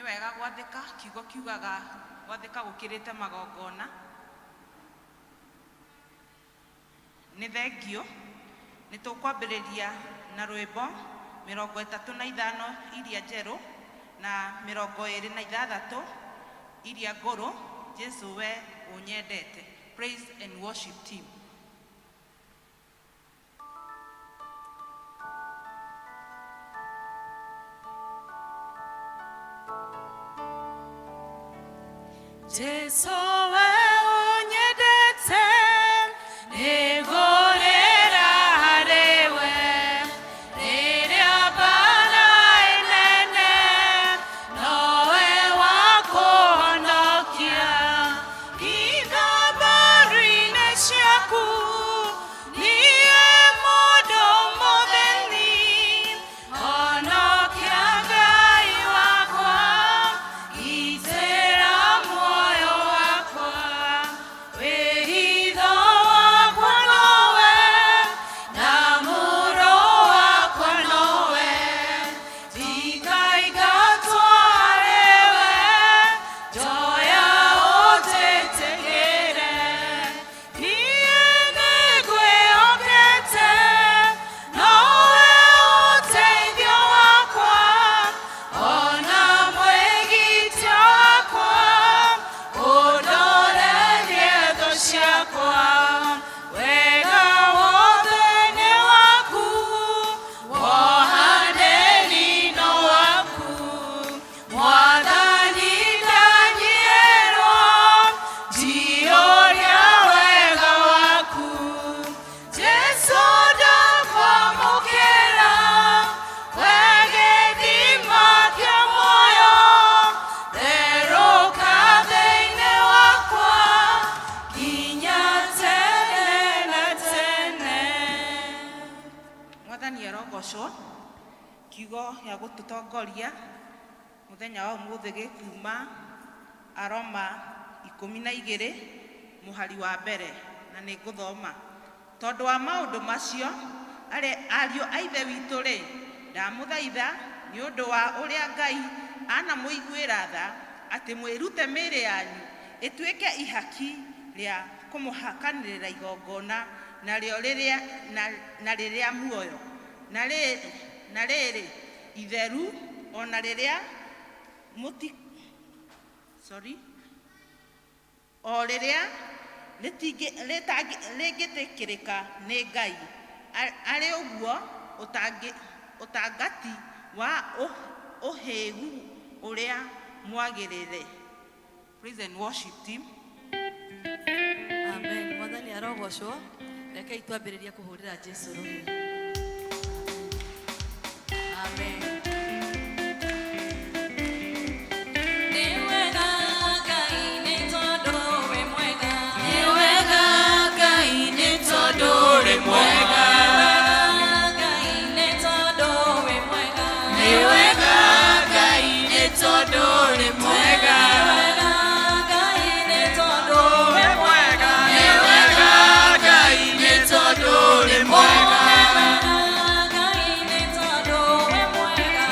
Nĩ wega gwathĩka, kiugo kiugaga gwathĩka gũkĩrĩte magongona. Nĩ thengiũ. Nĩ tũkwambĩrĩria na rwĩmbo 35 iria njerũ na 26 iria ngũrũ, Jesu we ũnyendete. Praise and worship team. Jesu we ũnyendete nĩngũrĩra harĩ we rĩrĩa mbara ĩnene nowe wa kũhonokia nginya mbaru-inĩ ciaku niĩ mũndũ mũthĩni honokia Ngai wakwa gitĩra muoyo wakwa wĩhitho wakwa nowe na mũro wakwa nowe ndikaingatwo harĩwe njoya ũnjĩtĩkĩre niĩ nĩngwĩhokete nowe ũteithio wakwa ona mwĩgitio wakwa ũndorerie thũ ciakwa wega wothe nĩ waku wohanĩri no waku mwathani ndanyihĩrwo njiyũria wega waku Jesu ndakwamũkĩra we gĩthima kĩa muoyo therũka thĩinĩ wakwa nginya tene na tene. Mwathani arogocwo. Kiugo gĩa gũtũtongoria mũthenya wa ũmũthĩ gĩkuuma Aroma 12 mũhari wa mbere, na nĩ ngũthoma. Tondũ wa maũndũ macio, ariũ a Ithe witũ-rĩ, ndamũthaitha nĩ ũndũ wa ũrĩa Ngai anamũiguĩra tha, atĩ mwĩrute mĩĩrĩ yanyu ĩtuĩke ihaki rĩa kũmũhakanĩrĩra igongona, narĩo rĩrĩa, na rĩrĩa muoyo, na rĩrĩ itheru, o na rĩrĩa mũti, sorry, o rĩrĩa rĩngĩtĩkĩrĩka nĩ Ngai, arĩ ũguo ũtangati wa ũhĩgu ũrĩa mwagĩrĩre. Praise and worship team. Amen. Mwathani arogocwo. Rekei twambĩrĩrie kũhũrĩra Jesu rũhĩ. Amen. Nĩ wega Ngai nĩ tondũ wĩ mwega. Nĩ wega Ngai nĩ tondũ wĩ mwega. Ngai nĩ tondũ wĩ mwega. Nĩ wega Ngai nĩ tondũ wĩ mwega. Wega Ngai nĩ tondũ wĩ mwega. Nĩ wega Ngai nĩ tondũ wĩ mwega. Nĩ wega Ngai nĩ tondũ wĩ mwega.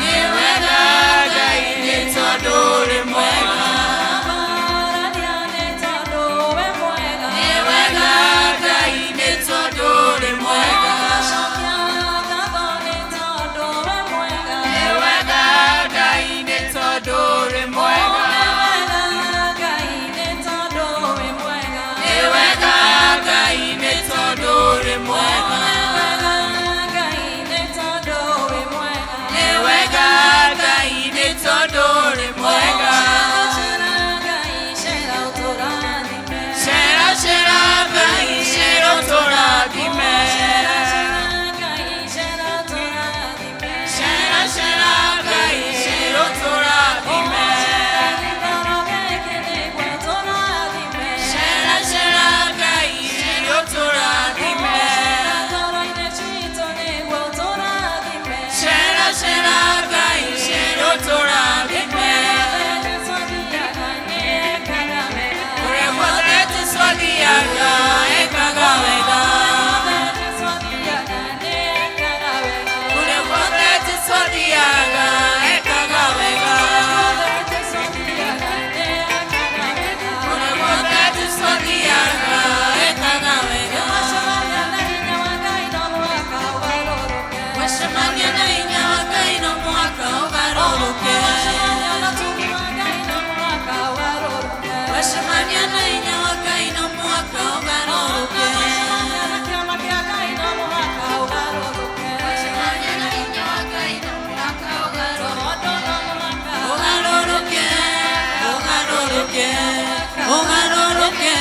Ũgarũrũke,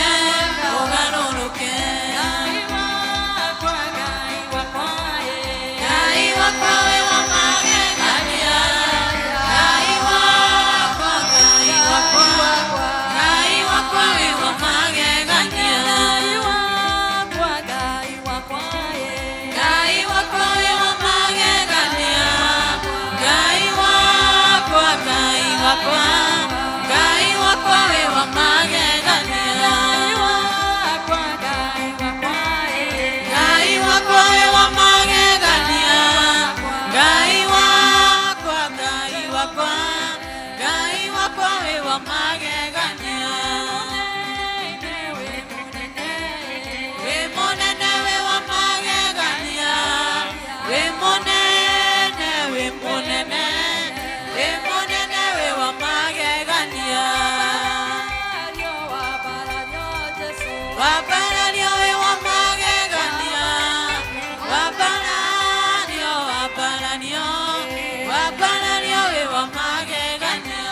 ũgarũrũke, ũgarũrũke. Ngai wakwa, Ngai wakwa, Ngai wakwa wĩ wa magegania. Ngai wakwa, Ngai wakwa, Ngai wakwa wĩ wa magegania. Ngai wakwa, Ngai wakwa, Ngai wakwa wĩ wa magegania. Ngai wakwa, Ngai wakwa, Ngai wakwa wĩ wa magegania. Ngai wakwa, Ngai wakwa, Ngai wakwa wĩ wa magegania. Ngai wakwa, Ngai wakwa, Ngai wakwa wĩ wa magegania. Wĩ mũnene, Wĩ mũnene wĩ wa magegania. Wĩ mũnene, wĩ mũnene, wĩ mũnene wĩ wa magegania. Wambarario wĩ wa magegania. Wambarario, wambarario, wambarario wĩ wa magegania.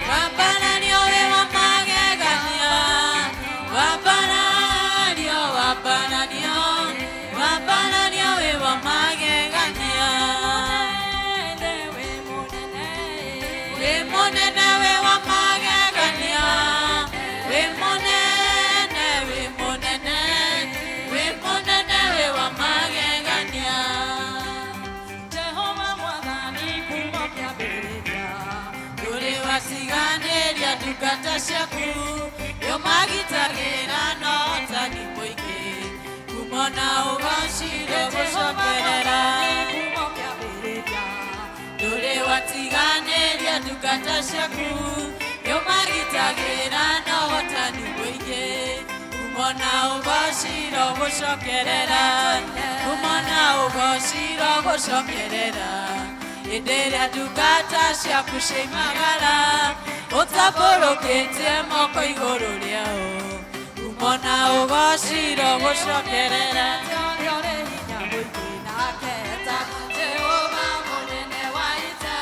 Wambarario wĩ wa magegania. Wambarario, wambarario, wambarario wĩ wa magegania. Wĩ mũnene wĩ wa magegania. Wĩ mũnene, wĩ mũnene, wĩ mũnene wĩ wa magegania. Jehova Mwathani kuma kĩambĩrĩria. Ndũrĩ watiganĩria ndungata ciaku, yũmagitagĩra na ũhotani mũingĩ, kumona ũgocire gũcokerera. Kuma kĩambĩrĩria. Ndũrĩ watiganĩria ndungata ciaku, yũmagitagĩra na ũhotani mũingĩ, kumona ũgociro gũcokerera, kumona ũgociro gũcokerera. Hĩndĩ ĩrĩa ndungata ciaku ciaimagara, ũtambũrũkĩtie moko igũrũ rĩao, kumona ũgociro gũcokerera. Ũrĩa ũrĩ hinya mũingĩ nake ta Jehova mũnene wa ita.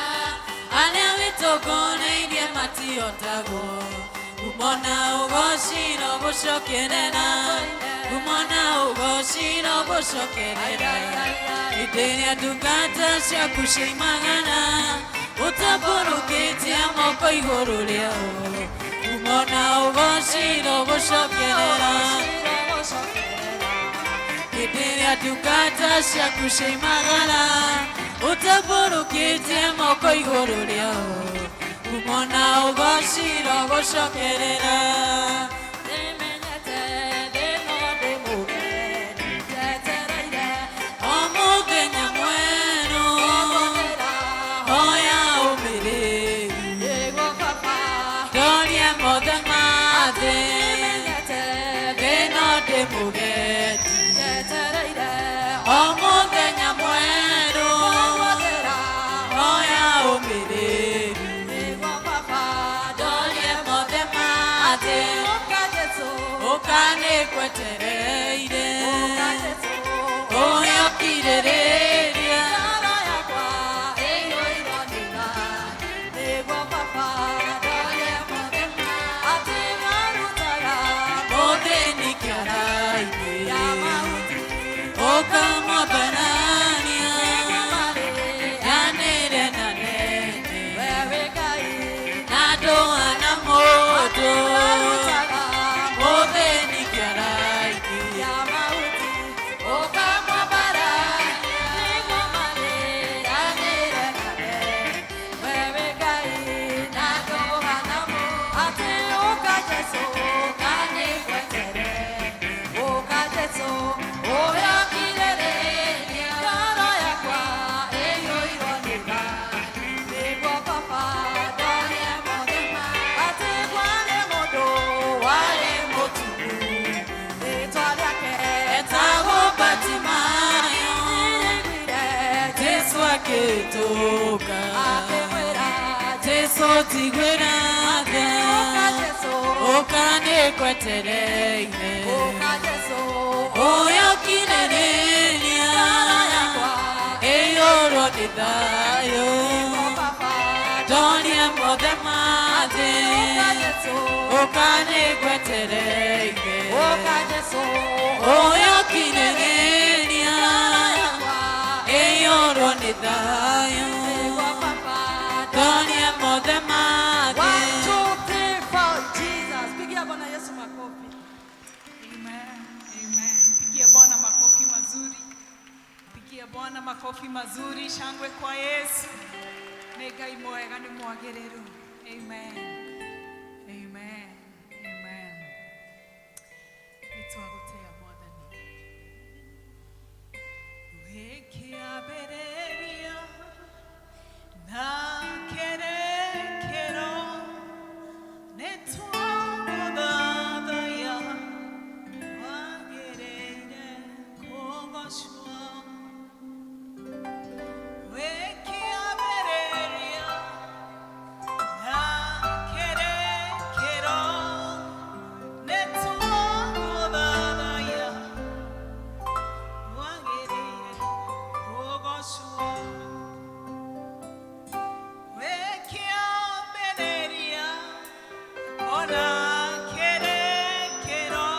Arĩa wĩtongoreirie matihotagwo, kumona ũgociro gũcokerera, kumona ũgociro gũcokerera. Hĩndĩ ĩrĩa ndungata ciaku ciaimagara, ũtambũrũkĩtie moko igũrũ rĩao, kumona ũgociro gũcokerera. Ũgociro gũcokerera. Hĩndĩ ĩrĩa ndungata ciaku ciaimagara, ũtambũrũkĩtie moko igũrũ rĩao, kumona ũgociro gũcokerera. Nĩmenyete thĩna ndĩmũgeni njetereire. O mũthenya mwerũ, Nĩngũthĩra, hoya ũmĩrĩru, nĩguo Baba. ndorie mothe ma thĩ, Nĩmenyete thĩna ndĩmũgeni. njetereire. O mũthenya mwerũ, Nĩngũthĩra, hoya ũmĩrĩru, nĩguo Baba. ndorie mothe ma thĩ. Ũka Jesũ, Ũka nĩngwetereire, ũka Jesũ. Ũrĩa ũkirĩrĩria. Ngoro yakwa ĩiyũirwo nĩ tha, nĩguo Baba ndorie mothe atĩ marutaga Mũthĩni kĩara-inĩ, ya mahuti ũkamwambarania, marĩ yanĩre na nene, we wĩ Ngai. Na ndũhana mũndũ. Marutaga Mũthĩni kĩara-inĩ, ya mahuti ũkamwambarania, nĩguo marĩanĩre na nene, we wĩ Ngai na ndũhana mũndũ. Atĩ ũka Jesũ, ũka nĩngweterere, ũka Jesũ, ũrĩa ũkirĩrĩria. Ngoro yakwa ĩiyũirwo nĩ tha, nĩguo Baba ndorie mothe atĩ kwarĩ mũndũ warĩ mũtuku, rĩĩtwa rĩake etagwo Batimayo, nĩrĩiguire Jesũ akĩtũka, akĩmwĩra, Jesũ tiguĩra tha, ũka Jesũ, ũka nĩngwetereire, ũka Jesũ, ũrĩa ũkirĩrĩria, ngoro yakwa ĩiyũrwo nĩ thayũ, nĩguo Baba ndorie Toria mothe ma thĩ. Ũka Jesũ. Ũka nĩngwetereire. Ũka Jesũ. Ũyũkinĩrĩria ĩiyũrwo nĩ thayũ. Nĩgwa Baba. Toria mothe ma One, thĩ. two, three, four. Jesus. Pigia Bwana Yesu makofi. Amen. Amen. Pigia Bwana makofi mazuri. Pigia Bwana makofi mazuri, shangwe kwa Yesu. Nĩ Ngai mwega nĩ mwagĩrĩru. Amen. Amen. Amen. Nĩ twagũtĩa Mwathani. Wĩkĩambĩrĩria na kĩrĩkĩro nĩ twagũthathaiya wagĩrĩire kũgocwo. Wĩkĩambĩrĩria na kĩrĩkĩro nĩ twagũthathaiya wagĩrĩire kũgocwo. Wĩkĩambĩrĩria ona kĩrĩkĩro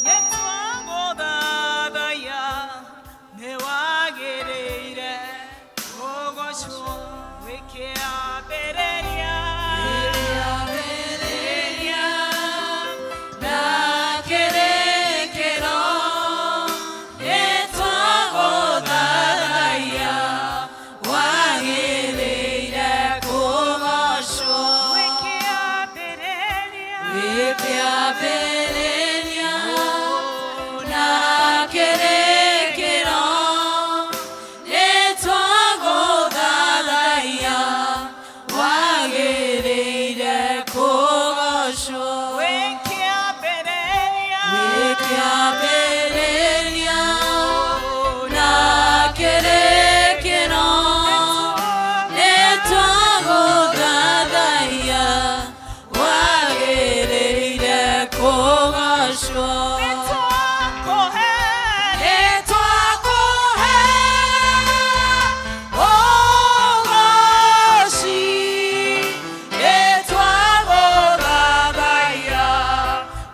nĩ twagũthathaiya nĩ wagĩrĩire kũgocwo. Wĩkĩambĩrĩria Kĩambĩrĩria na kĩrĩkĩro nĩ twagũthathaiya wagĩrĩire kũgocwo. Wĩkĩambĩrĩria Wĩkĩambĩrĩria na kĩrĩkĩro nĩ twagũthathaiya wagĩrĩire kũgocwo. Wĩkĩambĩrĩria Wĩkĩambĩrĩria na kĩrĩkĩro nĩ twagũthathaiya wagĩrĩire kũgocwo. Nĩ twakũhe Nĩ twakũhe ũgoci, nĩ twagũthathaiya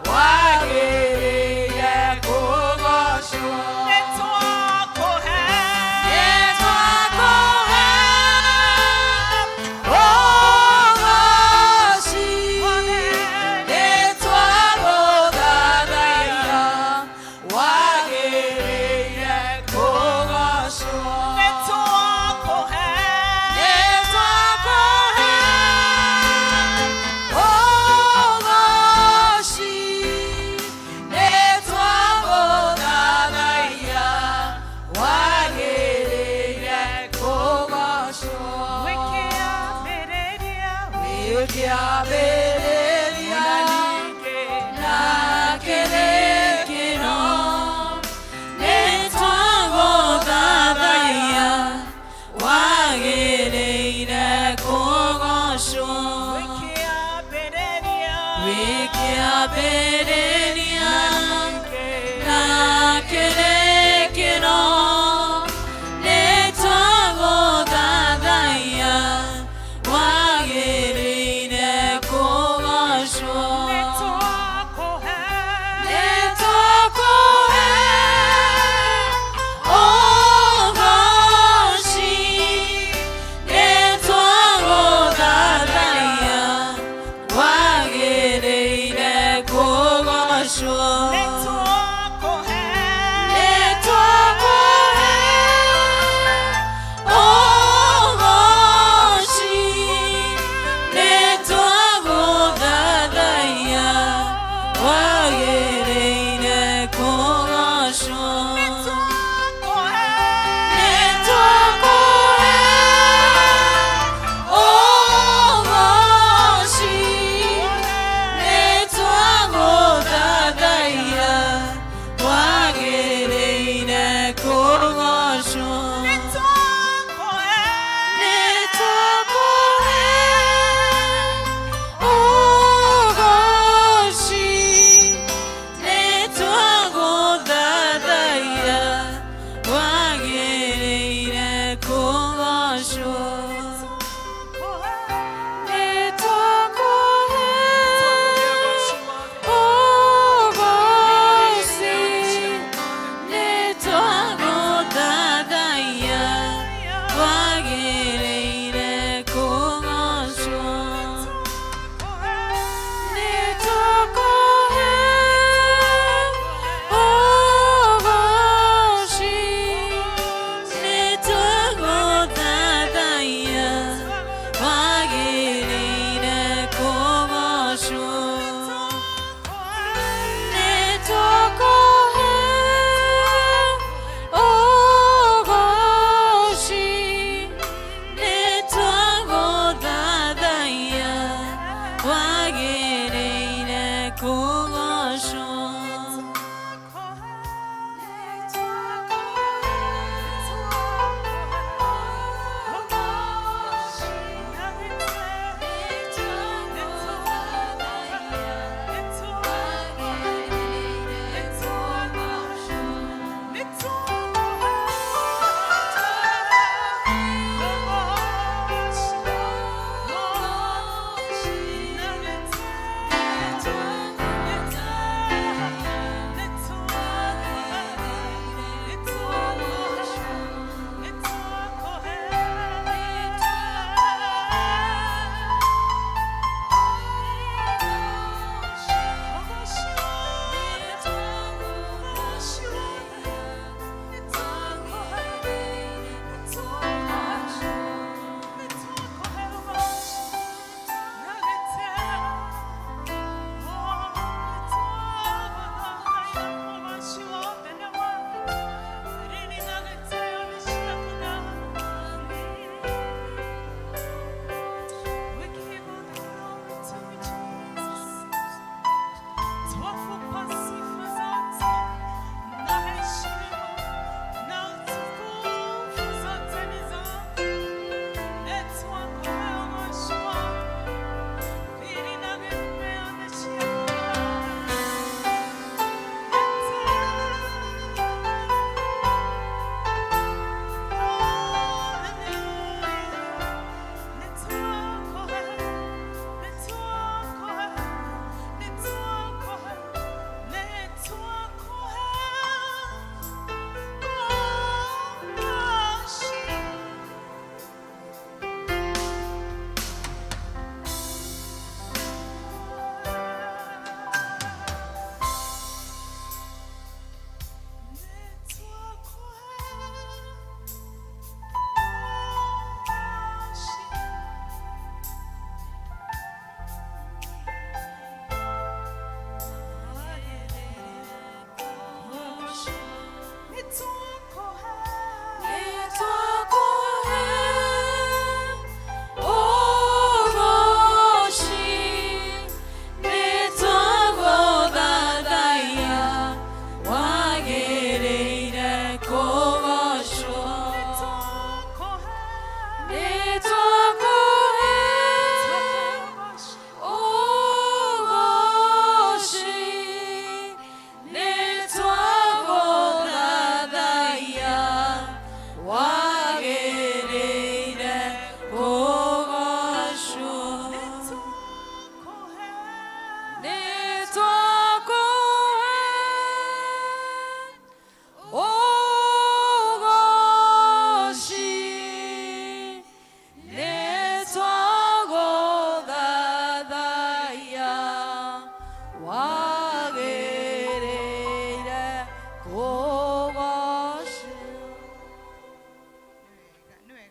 wagĩrĩire kũgocwo. Nĩ twakũhe Nĩ twakũhe ũgoci, nĩ twagũthathaiya wagĩrĩire kũgocwo. Nĩ twakũhe Nĩ twakũhe ũgoci, nĩ twagũthathaiya wagĩrĩire kũgocwo. Wĩkĩambĩrĩria Wĩkĩambĩrĩria na kĩrĩkĩro nĩ twagũthathaiya wagĩrĩire kũgocwo. Wĩkĩambĩrĩria Wĩkĩambĩrĩria na kĩrĩkĩro nĩ twagũthathaiya wagĩrĩire kũgocwo.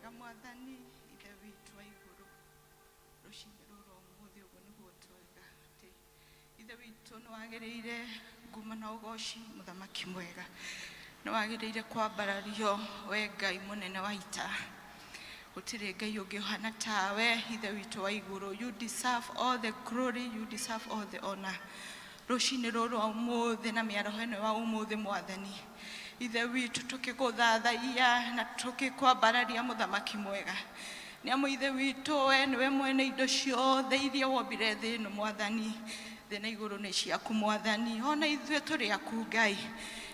Wega mwathani ithe witũ wa igũrũ, rũcinĩ rũrũ ũmũthĩ ũguo nĩguo twauga atĩ ithe witũ nĩ wagĩrĩire ngumo na ũgoci. Mũthamaki mwega, nĩ wagĩrĩire kwambarario, we Ngai mũnene wa ita. Gũtirĩ Ngai ũngĩ ũhana tawe, ithe witũ wa igũrũ. You deserve all the glory, you deserve all the honor. Rũcinĩ rũrũ ũmũthĩ na mĩaraho ĩno wa ũmũthĩ, mwathani ithe witũ, tũkĩgũthathaiya na tũkĩkwambararia, mũthamaki mwega, nĩ amu ithe witũ we nĩwe mwene indo ciothe iria wombire thĩ ĩno. Mwathani, thĩ na igũrũ nĩ ciaku, mwathani, ona ithuĩ tũrĩ aku, Ngai.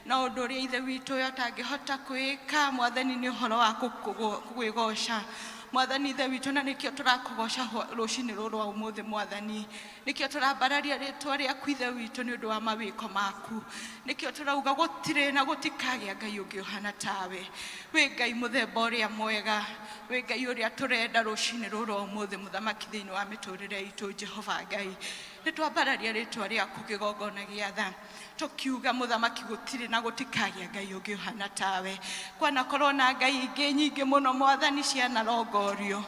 Na ũndũ ũrĩa ithe witũ ũyũ atangĩhota kwĩka, mwathani, nĩ ũhoro wa kwĩgoca, mwathani ithe witũ, na nĩkĩo tũrakũgoca rũcinĩ rũrũ rwa ũmũthĩ, mwathani. Nĩkĩo tũrambararia rĩtwa rĩaku, ithe witũ, nĩ ũndũ wa mawĩko maku. Nĩkĩo tũrauga gũtirĩ na gũtikagĩa Ngai ũngĩ ũhana tawe. Wĩ Ngai mũthemba ũrĩa mwega, wĩ Ngai ũrĩa tũrenda rũcinĩ rũrũ rwa ũmũthĩ, mũthamaki, thĩinĩ wa mĩtũrĩre itũ. Jehova Ngai, nĩ twambararia rĩtwa rĩaku kĩgongona gĩa tha, tũkiuga, mũthamaki, gũtirĩ na gũtikagĩa Ngai ũngĩ ũhana tawe. Kwanakorwo na ngai ingĩ nyingĩ mũno, mwathani, cianarongorio,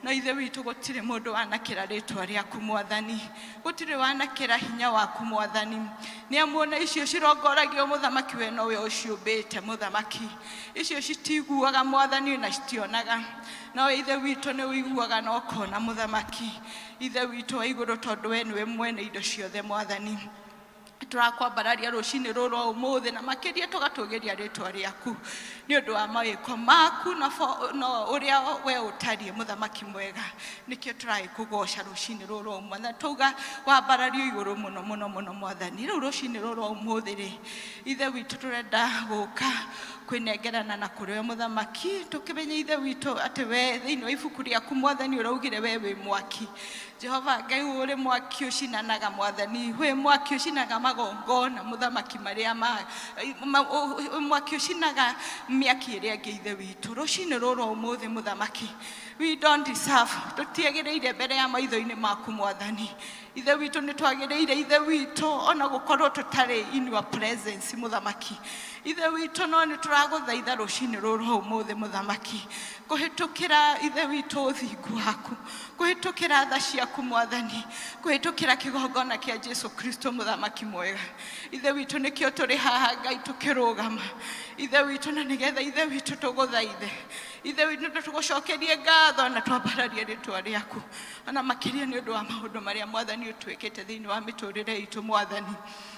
no ithe witũ gũtirĩ mũndũ wanakĩra rĩtwa rĩaku, mwathani. Gũtirĩ wanakĩra hinya waku, mwathani, nĩ amu ona icio cirongoragio, mũthamaki, we nowe ũciũmbĩte. Mũthamaki, icio citiguaga, mwathani, na citionaga, no ithe witũ nĩ ũiguaga na ũkona, mũthamaki ithe witũ wa igũrũ, tondũ we nĩwe mwene indo ciothe. Mwathani, tũrakwambararia rũcinĩ rũrũ rwa ũmũthĩ, na makĩria tũgatũgĩria rĩtwa rĩaku nĩ ũndũ wa mawĩko maku na no ũrĩa we ũtariĩ, mũthamaki mwega. Nĩkĩo tũragĩkũgoca rũcinĩ rũrũ rwa ũmũthĩ na tauga wambarario igũrũ mũno mũno mũno, mwathani. Rĩu rũcinĩ rũrũ rwa ũmũthĩ rĩ, ithe witũ, tũrenda gũka kwĩnengerana na kũrĩ we, mũthamaki, tũkĩmenye, ithe witũ, atĩ we thĩinĩ wa ibuku rĩaku, mwathani, ũraugire we wĩ mwaki. Jehova Ngai, ũrĩ mwaki ũcinanaga, mwathani, wĩ mwaki ũcinaga magongona, mũthamaki, marĩa mwaki ũcinaga mĩaki ĩrĩa ĩngĩ. Ithe witũ, rũcinĩ rũrũ ũmũthĩ, mũthamaki, we don't deserve, tũtiagĩrĩire mbere ya maitho-inĩ maku, mwathani ithe witũ. Nĩ twagĩrĩire, ithe witũ, ona gũkorwo tũtarĩ in your presence, mũthamaki ithe witũ, no nĩ tũragũthaitha rũcinĩ rũrũ ũmũthĩ, mũthamaki, kũhĩtũkĩra, ithe witũ, ũthingu waku, kũhĩtũkĩra tha ciaku, mwathani, kũhĩtũkĩra kĩgongona kĩa Jesu Kristo, mũthamaki mwega ithe witũ. Nĩkĩo tũrĩ haha, Ngai, tũkĩrũgama, ithe witũ, na nĩgetha, ithe witũ, tũgũthaithe, ithe witũ, na tũgũcokerie ngatho na twambararie rĩtwa rĩaku ona makĩria nĩ ũndũ wa maũndũ marĩa, mwathani, ũtwĩkĩte thĩinĩ wa mĩtũrĩre itũ. Mwathani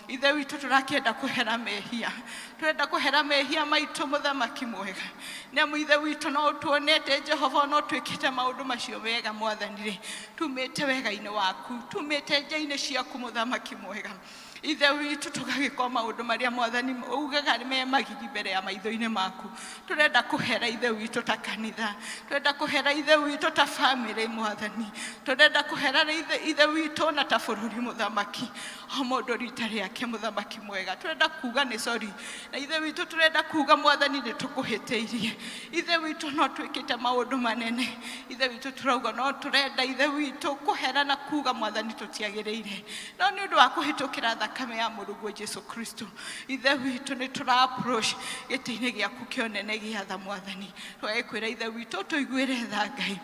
ithe witũ, tũrakĩenda kũhera mehia, tũrenda kũhera mehia maitũ, mũthamaki mwega, nĩ amu ithe witũ no ũtuonete, Jehova, no twĩkĩte maũndũ macio mega, mwathani rĩ, tumĩte wega-inĩ waku, tumĩte nja-inĩ ciaku, mũthamaki mwega ithe witũ, tũgagĩkwo maũndũ marĩa, mwathani, ugaga me magigi mbere ya maitho-inĩ maku. Tũrenda kũhera, ithe witũ, ta kanitha, tũrenda kũhera, ithe witũ, ta famĩlĩ, mwathani, tũrenda kũhera, ithe witũ, na ta bũrũri, mũthamaki, o mũndũ rita rĩake, mũthamaki mwega. Tũrenda kuga nĩ sorry, na ithe witũ tũrenda kuga, mwathani, nĩ tũkũhĩtĩirie, ithe witũ, no twĩkĩte maũndũ manene, ithe witũ. Tũrauga no tũrenda, ithe witũ, kũhera na kuga, mwathani, tũtiagĩrĩire, no nĩ ũndũ wa kũhĩtũkĩra thakame ya mũrũguo Jesu Kristo, ithe witũ, nĩ tũra approach gĩtĩ-inĩ gĩaku kĩa ũnene gĩa tha, mwathani. Tũgagĩkwĩra, ithe witũ, tũiguĩre tha, Ngai,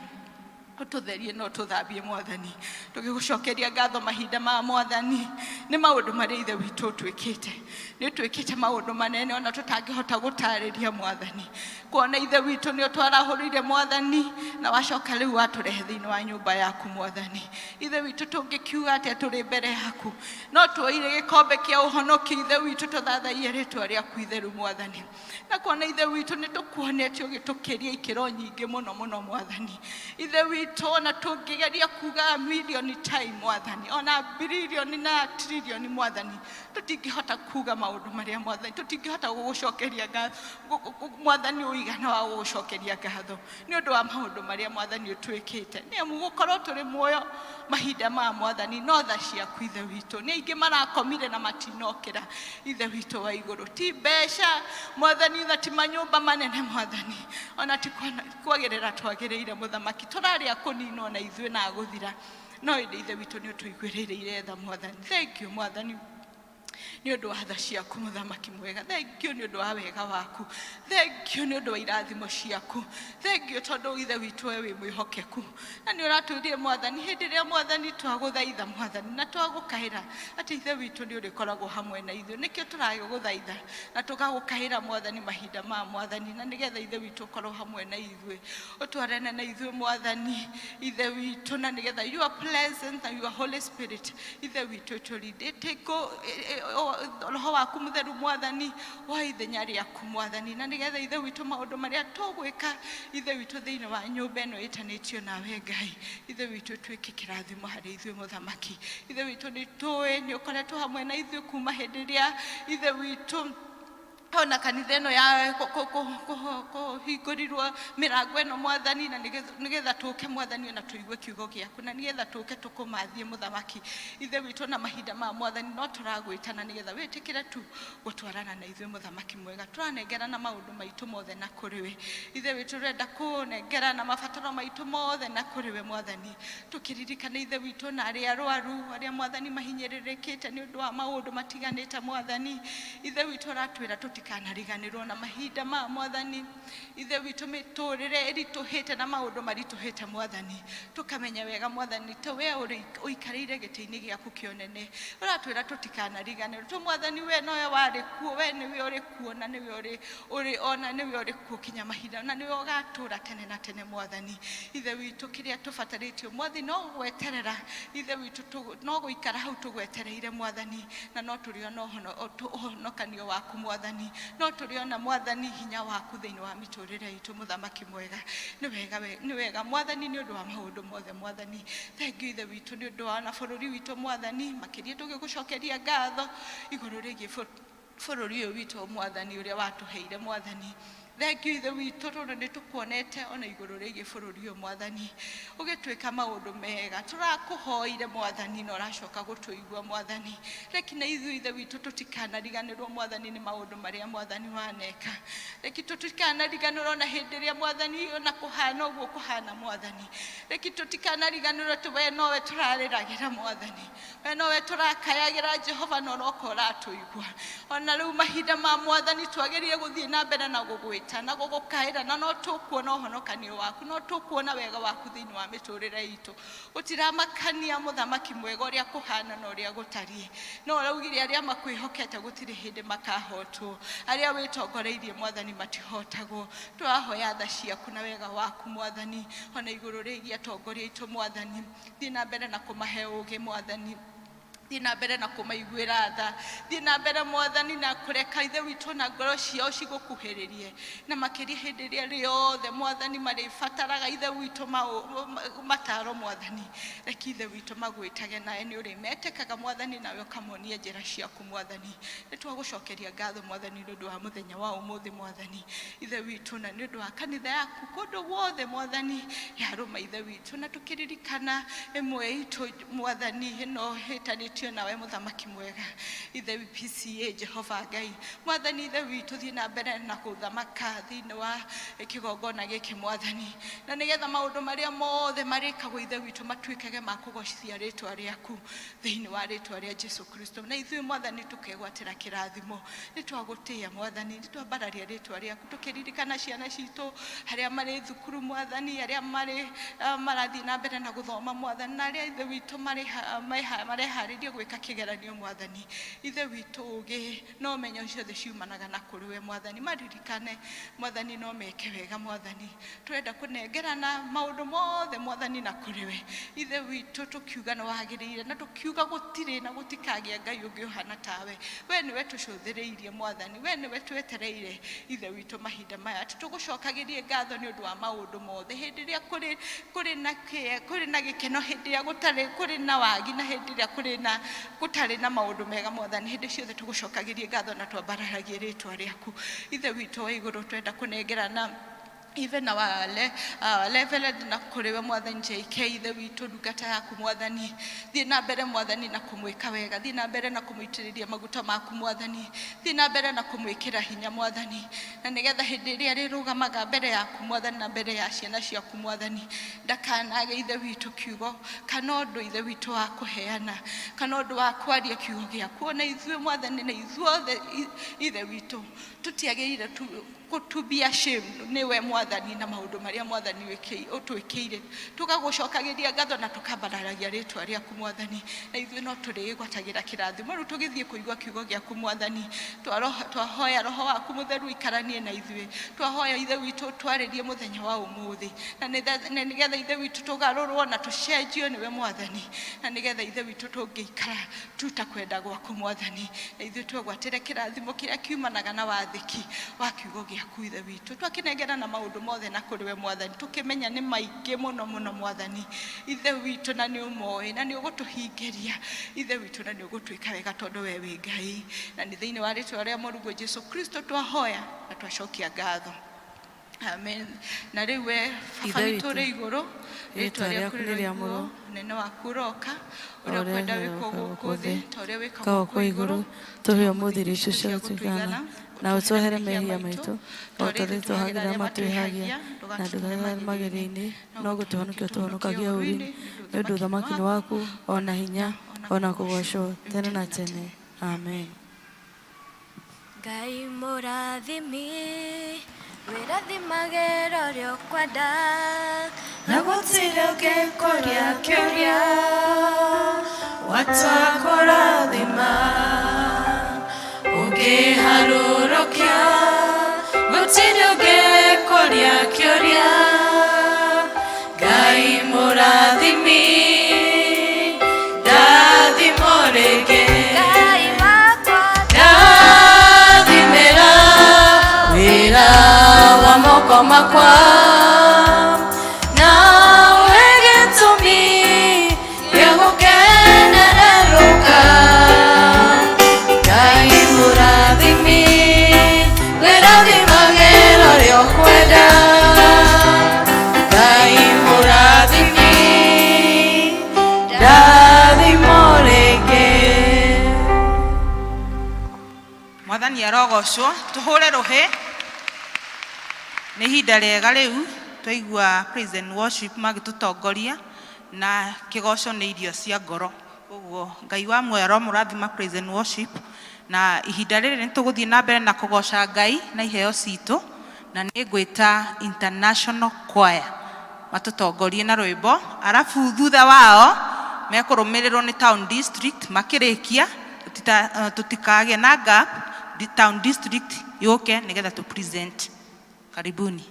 ũtũtherie no tũthambie, mwathani. Tũgĩgũcokeria ngatho mahinda ma, mwathani, nĩ maũndũ marĩa, ithe witũ, ũtwĩkĩte. Nĩ ũtwĩkĩte maũndũ manene ona tũtangĩhota gũtarĩria, mwathani, kuona, ithe witũ, nĩ ũtwarahũrĩire, mwathani, na wacoka rĩu watũrehe thĩinĩ wa nyũmba yaku. Mwathani ithe witũ, tũngĩkiuga atĩa tũrĩ mbere yaku? No tuoire gĩkombe kĩa ũhonoki, ithe witũ, tũthathaiye rĩtwa rĩaku itheru, mwathani, na kuona, ithe witũ, nĩ tũkuonete ũgĩtũkĩria ikĩro nyingĩ mũno mũno, mwathani ithe witũ. Ona tũngĩgeria kuga milioni time, mwathani, ona billioni na trilioni, mwathani, tũtingĩhota kuga maũndũ marĩa, mwathani, tũtingĩhota gũgũcokeria ngatho, mwathani, ũigana wa gũgũcokeria ngatho nĩ ũndũ wa maũndũ marĩa, mwathani, ũtwĩkĩte. Nĩ amu gũkorwo tũrĩ muoyo mahinda ma, mwathani, no tha ciaku, ithe witũ. Nĩ aingĩ marakomire na matinokĩra, ithe witũ wa igũrũ. Ti mbeca, mwathani, na ti manyũmba manene, mwathani, ona ti kwagĩrĩra twagĩrĩire, mũthamaki, tũrarĩa kũninwo na ithuĩ na gũthira, no ĩndĩ, ithe witũ, nĩ ũtũiguĩrĩire tha, mwathani. Thank you, mwathani. Nĩ ũndũ wa tha ciaku mũthamaki mwega, thengio nĩ ũndũ wa wega waku, thengio nĩ ũndũ wa irathimo ciaku, thengio tondũ Ithe witũ we wĩ mwĩhokeku na nĩ ũratwĩrire Mwathani hĩndĩ ĩrĩa Mwathani twagũthaitha Mwathani na twagũkaĩra atĩ Ithe witũ nĩ ũrĩkoragwo hamwe na ithuĩ. Nĩkĩo tũragũthaitha na tũgagũkaĩra Mwathani mahinda ma Mwathani, na nĩgetha Ithe witũ ũkorwo hamwe na ithuĩ, ũtwarane na ithuĩ Mwathani Ithe witũ, na nĩgetha your presence and your Holy Spirit Ithe witũ ĩtũrinde. Roho waku mũtheru Mwathani wa ithenya rĩaku Mwathani, na nĩgetha Ithe witũ maũndũ marĩa tũgwĩka Ithe witũ thĩinĩ wa nyũmba ĩno ĩtanĩtio nawe Ngai, Ithe witũ tuĩke kĩrathimo harĩ ithuĩ mũthamaki. Ithe witũ nĩ tũĩ nĩ ũkoretwo hamwe na ithuĩ kuma hĩndĩ ĩrĩa Ithe witũ ona kanitha ĩno ya kũhingũrirwo mĩrango ĩno Mwathani, na nĩgetha tũke Mwathani ona tũigue kiugo gĩaku, na nĩgetha tũke tũkũmathie mũthamaki Ithe witũ. Na mahinda ma Mwathani no tũragwĩta, na nĩgetha wĩtĩkĩre tu gũtwarana na ithuĩ mũthamaki mwega. Tũranengerana maũndũ maitũ mothe na kũrĩ we Ithe witũ, tũrenda kũnengerana mabataro maitũ mothe na kũrĩ we Mwathani, tũkĩririkana Ithe witũ na arĩa arwaru, arĩa Mwathani mahinyĩrĩrĩkĩte nĩ ũndũ wa maũndũ matiganĩte Mwathani Ithe witũ. Aratwĩra tũtikanariganĩrwo na mahinda ma Mwathani Ithe witũ mĩtũrĩre ĩritũhĩte na maũndũ maritũhĩte Mwathani, tũkamenya wega Mwathani ta we ũrĩ ũikarĩire gĩtĩ-inĩ gĩaku kĩa ũnene. Ũratwĩra tũtikanariganĩrwo tu Mwathani, we nowe warĩ kuo, we nĩwe ũrĩ kuo, na nĩwe ũrĩ ũrĩ ona nĩwe ũrĩ kuo kinya mahinda, na nĩwe ũgatũra tene na tene Mwathani Ithe witũ. Kĩrĩa tũbatarĩtio Mwathani no gweterera Ithe witũ, no gũikara hau tũgwetereire Mwathani, na no tũrĩona ũhonokanio waku Mwathani, no tũrĩona Mwathani hinya waku thĩinĩ wa mĩtũrĩre itũ mũthamaki mwega. Nĩ wega, nĩ wega Mwathani nĩ ũndũ wa maũndũ mothe Mwathani. Thengiũ Ithe witũ nĩ ũndũ wa na bũrũri witũ Mwathani, makĩria tũgĩgũcokeria ngatho igũrũ rĩgiĩ bũrũri ũyũ witũ Mwathani ũrĩa watũheire Mwathani. Thengiũ Ithe witũ tondũ nĩ tũkuonete ona igũrũ rĩgiĩ bũrũri ũyũ Mwathani ũgĩtwĩka maũndũ mega. Tũrakũhoire Mwathani na ũracoka gũtũigua Mwathani. Reki na ithuĩ Ithe witũ tũtikanariganĩrwo Mwathani nĩ maũndũ marĩa Mwathani waneka. Reki tũtikanariganĩrwo na hĩndĩ ĩrĩa Mwathani ona kũhana ũguo kũhana Mwathani. Reki tũtikanariganĩrwo atĩ we nowe tũrarĩragĩra Mwathani, we nowe tũrakayagĩra Jehova, na ũroka ũratũigua. Ona rĩu mahinda ma Mwathani twagĩrĩire gũthiĩ na mbere na gũgwĩta na gũgũkaĩra, na no tũkuona ũhonokanio waku, no tũkuona wega waku thĩinĩ wa mĩtũrĩre itũ. Gũtiramakania mũthamaki mwega ũrĩa kũhana na ũrĩa gũtariĩ, no ũraugire arĩa makwĩhokete gũtirĩ hĩndĩ makahotwo, arĩa wĩtongoreirie Mwathani matihotagwo. Tũrahoya tha ciaku na wega waku Mwathani ona igũrũ rĩgiĩ atongoria aitũ Mwathani. Thiĩ na mbere na kũmahe ũũgĩ Mwathani, thiĩ na mbere na kũmaiguĩra tha, thiĩ na mbere Mwathani na kũreka Ithe witũ na ngoro ciao cigũkuhĩrĩrie, na makĩria hĩndĩ ĩrĩa rĩothe Mwathani marĩbataraga Ithe witũ mataro Mwathani. Reke Ithe witũ magwĩtage, nawe nĩ ũrĩmetĩkaga Mwathani, nawe ũkamonia njĩra ciaku Mwathani. Nĩ twagũcokeria ngatho Mwathani nĩ ũndũ wa mũthenya wa ũmũthĩ Mwathani Ithe witũ, na nĩ ũndũ wa kanitha yaku kũndũ guothe Mwathani yarũma Ithe witũ, na tũkĩririkana ĩmwe itũ Mwathani ĩno ĩtanĩtio nawe mũthamaki mwega Ithe PCA Jehova Ngai. Mwathani Ithe witũ, thiĩ na mbere na gũthamaka thĩinĩ wa kĩgongona gĩkĩ Mwathani, na nĩgetha maũndũ marĩa mothe marĩkagwo Ithe witũ matuĩkage ma kũgocithia rĩtwa rĩaku thĩinĩ wa rĩtwa rĩa Jesu Kristo, na ithuĩ Mwathani tũkegwatĩra kĩrathimo. Nĩ twagũtĩĩa Mwathani, nĩ twambararia rĩtwa rĩaku, tũkĩririkana ciana citũ arĩa marĩ thukuru Mwathani, arĩa marĩ marathiĩ na mbere na gũthoma Mwathani, na arĩa Ithe witũ mareharĩria gwĩka kĩgeranio Mwathani Ithe witũ. Ũgĩ no menyo ciothe ciumanaga na kũrĩ we Mwathani, maririkane Mwathani no meke wega Mwathani. Tũrenda kũnengerana maũndũ mothe Mwathani na kũrĩ we Ithe witũ, tũkiuga nĩ wagĩrĩire, na tũkiuga gũtirĩ na gũtikagĩa Ngai ũngĩ ũhana tawe. We nĩwe tũcũthĩrĩirie Mwathani, we nĩwe twetereire Ithe witũ mahinda maya, atĩ tũgũcokagĩrie ngatho nĩ ũndũ wa maũndũ mothe, hĩndĩ ĩrĩa kũrĩ na kũrĩ na gĩkeno, hĩndĩ ĩrĩa gũtarĩ kũrĩ na wagi, na hĩndĩ ĩrĩa kũrĩ na gũtarĩ na maũndũ mega Mwathani. Hĩndĩ ciothe tũgũcokagĩrie ngatho na twambararagie rĩtwa rĩaku Ithe witũ wa igũrũ. Twenda kũnengerana Even our Reverend na kũrĩ we Mwathani JK Ithe witũ, ndungata yaku Mwathani, thiĩ na mbere Mwathani na kũmwĩka wega, thiĩ na mbere na kũmũitĩrĩria maguta maku Mwathani, thiĩ na mbere na kũmwĩkĩra hinya Mwathani, na nĩgetha hĩndĩ ĩrĩa arĩrũgamaga mbere yaku Mwathani na mbere ya ciana ciaku Mwathani, ndakanage Ithe witũ kiugo kana ũndũ Ithe witũ wa kũheana kana ũndũ wa kwaria kiugo gĩaku. Ona ithuĩ Mwathani na ithuothe Ithe witũ tũtiagĩrĩire to be ashamed nĩwe Mwathani na maũndũ marĩa Mwathani ũtwĩkĩire, tũgagũcokagĩria ngatho na tũkambararagia rĩtwa rĩaku Mwathani, na ithuĩ no tũrĩgwatagĩra kĩrathimo. Rĩu tũgĩthiĩ kũigua kiugo gĩaku Mwathani, twahoya Roho waku Mũtheru ikaranie na ithuĩ, twahoya Ithe witũ twarĩrie mũthenya wa ũmũthĩ, na nĩgetha Ithe witũ tũgarũrwo na tũcenjio nĩwe Mwathani, na nĩgetha Ithe witũ tũngĩikara tuta kwenda gwaku Mwathani, na ithuĩ twegwatĩre kĩrathimo kĩrĩa kiumanaga na wathĩki wa kiugo gĩaku Ithe witũ. Twakĩnengera na maũndũ mothe na kũrĩ we Mwathani, tũkĩmenya nĩ maingĩ mũno mũno Mwathani Ithe witũ, na nĩ ũmoĩ na nĩ ũgũtũhingĩria Ithe witũ, na nĩ ũgũtwĩka wega tondũ we wĩ Ngai, na nĩ thĩinĩ wa rĩtwa rĩa Mũrungu Jesu Kristo twahoya na twacokia ngatho. Amen. Na rĩu we Baba Ithe witũ witũ, ũrĩ igũrũ, rĩĩtwa rĩtwa rĩaku rĩaku nĩ rĩroiguo, rĩamũrwo, ũnene waku ũroka, o ũrĩa ũrĩa ũkwenda wĩkwo wĩkagwo gũkũ gũkũ thĩ thĩ ta ũrĩa wĩkagwo kagwo kũu kwa igũrũ. igũrũ. Tũhe ũmũthĩ irio icio cia gũtũigana, na ũtuohere mehia maitũ o ta ũrĩa tuohagĩra arĩa matwĩhagia, na ndũgatũtware magerio-inĩ, no gũtũhonokia ũtũhonokagia ũũru-inĩ, nĩ ũndũ ũthamaki nĩ waku, o na hinya, o na kũgoocwo tene na tene. Amen. Ngai mũrathimi, wĩrathimage ũrĩa ũkwenda, na gũtirĩ ũngĩkũria kĩũria watakũrathima, ũngĩharũrũkia gũtirĩ ũngĩkũria kĩũria. Ngai mũrathimi, ndathimwo rĩngĩ. Ngai wakwa, Ndathimĩra wĩra wa moko makwa, nawe gĩtũmi gĩa gũkenererũka. Ngai mũrathimi, wĩrathimagĩra ũrĩa ũkwenda. Ngai mũrathimi, ndathimwo rĩngĩ. Mwathani arogocwo. Tũhũre rũhĩ, nĩ ihinda rĩega rĩu twaigua praise and worship magĩtũtongoria, na kĩgoco nĩ irio cia ngoro. Koguo Ngai wa muoyo aromũrathima praise and worship, na ihinda rĩrĩ nĩ tũgũthiĩ na mbere na kũgoca Ngai na iheo citũ, na nĩ ngwĩta international choir matũtongorie na rwĩmbo, arabu thutha wao mekũrũmĩrĩrwo nĩ town district. Makĩrĩkia tũtikagĩe na gap, town district yũke nĩgetha tũ present. Karibuni.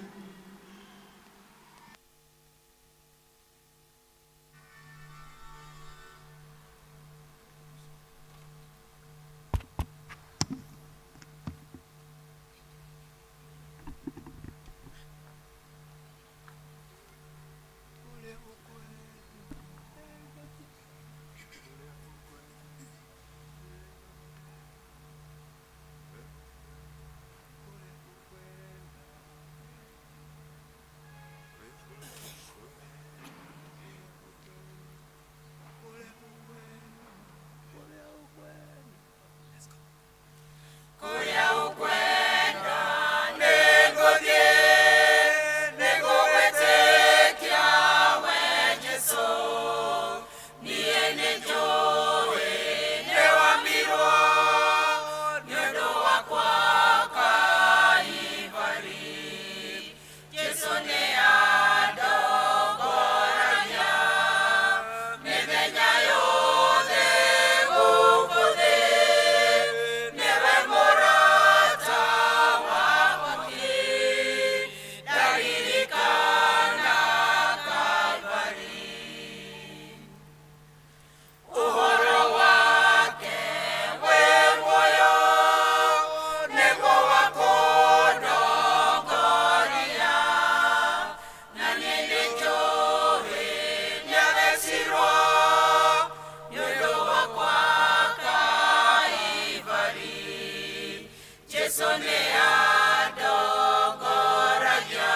Kũrĩa ũkwenda nĩngũthiĩ, nĩngũgwĩtĩkia we Jesũ. Niĩ nĩnjũĩ nĩwamirwo nĩ ũndũ wakwa Kaivari. Jesũ nĩandongoragia mĩthenya yothe gũkũ thĩ, nĩwe mũrata wakwa ki, ndaririkana Kalvari. Ũhoro wake wĩ muoyo nĩguo wa kũndongoria, na niĩ nĩnjũĩ nĩathecirwo nĩ ũndũ wakwa Kaivari. Jesũ nĩandongoragia.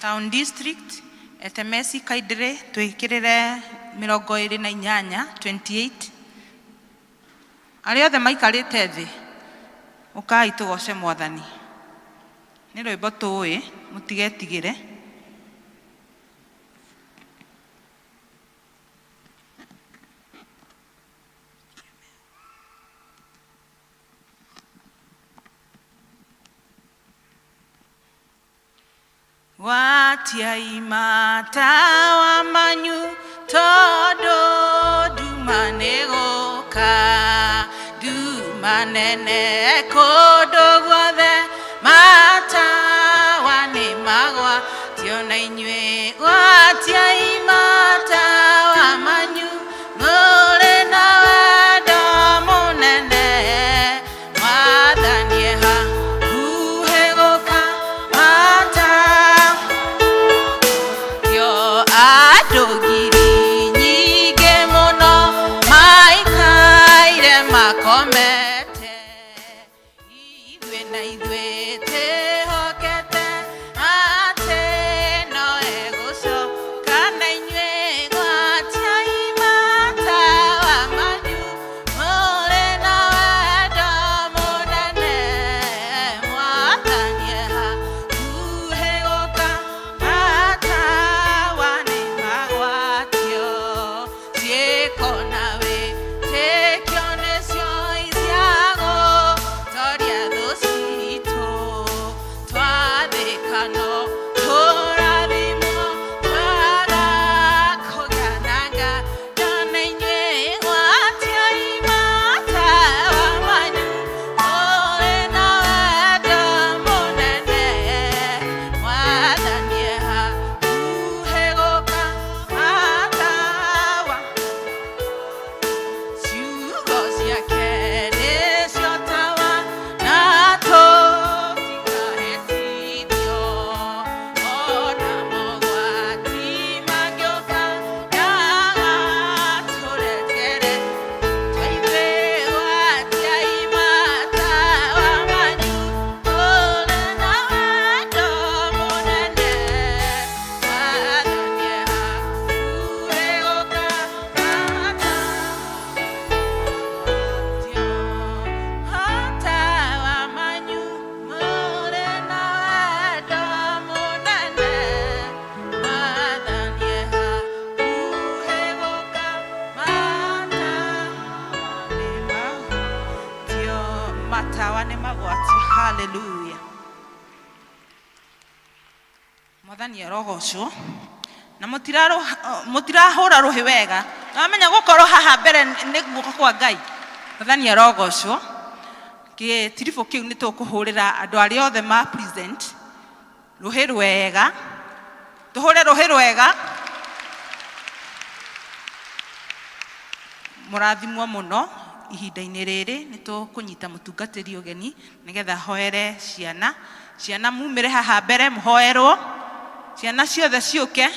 Town District Etemesi Kaidire twĩkĩrĩre 28 28. Arĩa othe maikarĩte thĩ, ũkai tũgoce Mwathani. Nĩ rwĩmbo tũĩ, mũtigetigĩre. Gwatiai matawa manyu tondũ nduma nĩ gũka, nduma nene kũndũ guothe, matawa nĩ magwatio na inyuĩ. Gwatiai matawa manyu mũrĩ na wendo mũnene, Mwathani e hakuhĩ gũka. Matawa yo andũ ngiri nyingĩ mũno maikaire makomete, ithuĩ na ithuĩ twĩhokete atĩ no egũcoka na inyuĩ. Gwatiai matawa manyu mũrĩ na wendo mũnene, Mwathani e hakuhĩ gũka. Matawa nĩ magwatio, ciĩko na wĩtĩkio nĩcio iciagũtoria thũ citũ. Twathĩka no tũrathimwo, twaga kũgĩa na nganja na inyuĩ. Gwatiai matawa manyu mũrĩ na wendo mũnene, Mwathani e hakuhĩ gũka. Matawa ciugo ciake nĩcio tawa, na tũtikahĩtithio. Ona mogwati mangĩũka, ndagatũrekere twaithuĩ. Gwatiai matawa manyu mũrĩ na wendo mũnene, Mwathani e hakuhĩ gũka. Matawa manyu mũrĩ na wendo mũnene, Mwathani e hakuhĩ gũka. Matawa nĩ magwatio. Haleluya, Mwathani arogocwo. Na mũtirahũra rũhĩ wega, namenya gũkorwo haha mbere nĩ guoko kwa Ngai. Mwathani arogocwo. Gĩtiribũ kĩu nĩ tũkũhũrĩra andũ arĩa othe ma present rũhĩ rwega, tũhũre rũhĩ rwega. Mũrathimwo mũno. Ihinda-inĩ rĩrĩ nĩ tũkũnyita mũtungatĩri ũgeni nĩgetha hoere ciana. Ciana, mumĩre haha mbere mũhoerwo. Ciana ciothe ciũke.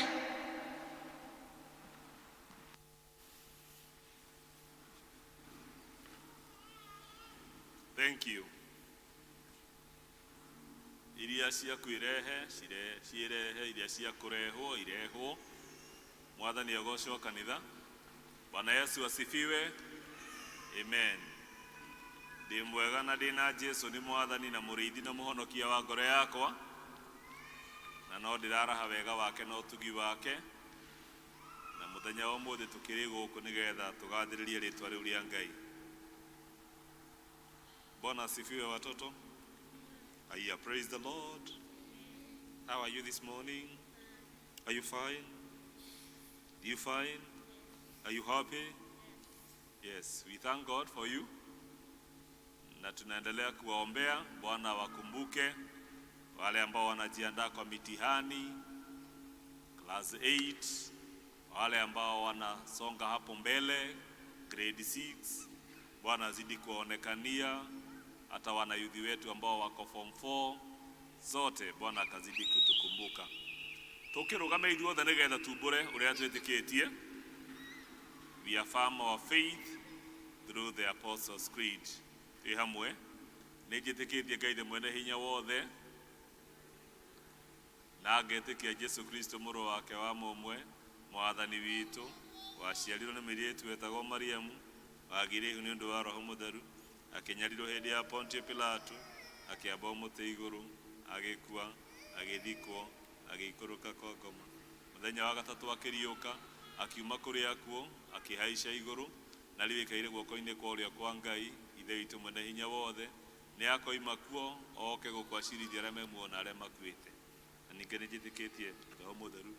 Thank you. Iria cia kwĩrehe ciĩrehe, iria cia kũrehwo irehwo. Mwathani agocwo kanitha. Bwana Yesu asifiwe. Amen. Ndĩ mwega na ndĩ na Jesu nĩ Mwathani na mũrĩithi na mũhonokia wa ngoro yakwa, na no ndĩraraha wega wake na ũtugi wake, na mũthenya wa ũmũthĩ tũkĩrĩ gũkũ nĩgetha tũgathĩrĩrie rĩtwa rĩu rĩa Ngai. Bwana asifiwe watoto. Aya, praise the Lord. How are you this morning? Are you fine? You fine? Are you happy? Yes, we thank God for you. Na tunaendelea kuwaombea, Bwana wakumbuke wale ambao wanajiandaa kwa mitihani class 8, wale ambao wanasonga hapo mbele grade 6. Bwana azidi kuwaonekania, hata wanayuthi wetu ambao wako form 4 zote, Bwana akazidi kutukumbuka. Tukirugame ithuothe nĩgetha tumbũre ũrĩa twĩtĩkĩtie. We affirm our faith through the Apostles' Creed. Twĩ hamwe, nĩ njĩtĩkĩtie Ngai the mwene hinya wothe. Na ngetĩkia Jesu Kristo mũrũ wake wa mũmwe, mwathani witũ, waciarirwo nĩ mũirĩtu wetagwo Mariamu, wagĩire ihu nĩ ũndũ wa Roho Mũtheru, akĩnyarirwo hĩndĩ ya Pontio Pilato, akĩambwo mũtĩ igũrũ, agĩkua, agĩthikwo, agĩikũrũka kwa ngoma. Mũthenya wa gatatũ akĩriũka, akiuma kũrĩ akuũ, akĩhaica igũrũ, na rĩu aikaire guoko-inĩ kwa ũrĩo kwa Ngai, Ithe witũ mwene hinya wothe, nĩ akoima kuo oke gũkũ acirithia arĩa me muoyo na arĩa makuĩte. Na ningĩ nĩ njĩtĩkĩtie Roho Mũtheru,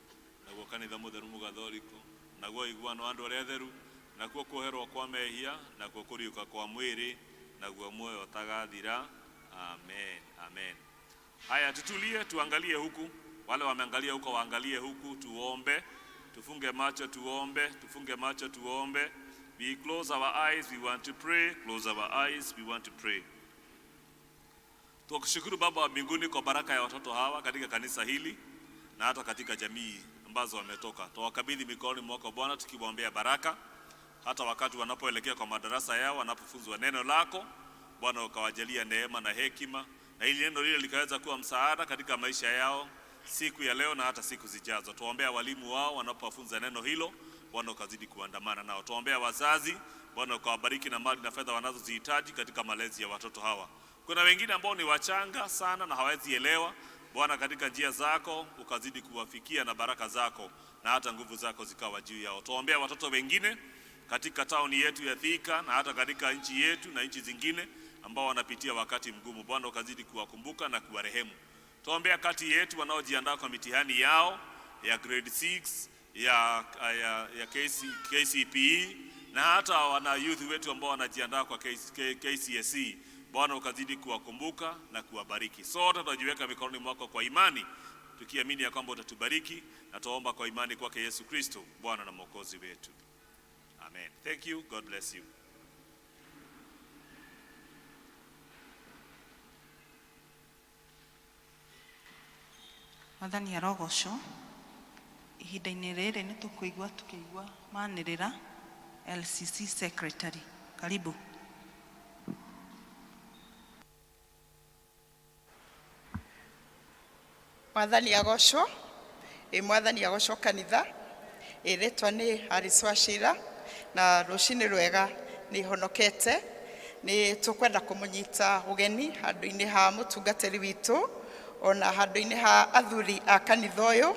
naguo kanitha mũtheru mũgathoriko, naguo ũiguano wa andũ arĩa atheru, nakuo kuoherwo kwa mehia, nakuo kũriũka kwa mwĩrĩ, naguo muoyo ũtagathira. Amen, amen. Haya, tutulie, tuangalie huku. Wale wameangalia huko waangalie huku, tuombe. Tufunge macho tuombe, tufunge macho tuombe. We close our eyes, we want to pray. Close our eyes, we want to pray. Tukushukuru Baba wa mbinguni kwa baraka ya watoto hawa katika kanisa hili na hata katika jamii ambazo wametoka. Tuwakabidhi mikononi mwako Bwana, tukiwaombea baraka hata wakati wanapoelekea kwa madarasa yao, wanapofunzwa neno lako Bwana, ukawajalia neema na hekima, na ili neno lile likaweza kuwa msaada katika maisha yao siku ya leo na hata siku zijazo. Tuwaombea walimu wao wanapowafunza neno hilo, Bwana ukazidi kuandamana nao. Tuwaombea wazazi, Bwana ukawabariki na mali na fedha wanazozihitaji katika malezi ya watoto hawa. Kuna wengine ambao ni wachanga sana na hawawezi elewa, Bwana, katika njia zako ukazidi kuwafikia na baraka zako na hata nguvu zako zikawa juu yao. Tuwaombea watoto wengine katika tauni yetu ya Thika na hata katika nchi yetu na nchi zingine ambao wanapitia wakati mgumu. Bwana ukazidi kuwakumbuka na kuwarehemu. Tuombea kati yetu wanaojiandaa kwa mitihani yao ya grade 6 ya KCPE na hata wana youth wetu ambao wanajiandaa kwa KCSE. Bwana ukazidi kuwakumbuka na kuwabariki. Sote tunajiweka mikononi mwako kwa imani tukiamini ya kwamba utatubariki, na tuomba kwa imani kwake Yesu Kristo Bwana na Mwokozi wetu. Amen. Thank you. God bless you. Mwathani arogocwo. Ihinda-inĩ rĩrĩ nĩ tũkũigua tũkĩigua manĩrĩra LCC secretary, karibu. Mwathani agocwo. Ĩ Mwathani agocwo kanitha. Ĩ rĩtwa nĩ Alice Wachira, na rũcinĩ rwega. Nĩ honokete. Nĩ tũkwenda kũmũnyita ũgeni handũ-inĩ ha mũtungatĩri witũ ona handũ-inĩ ha athuri a kanitha ũyũ,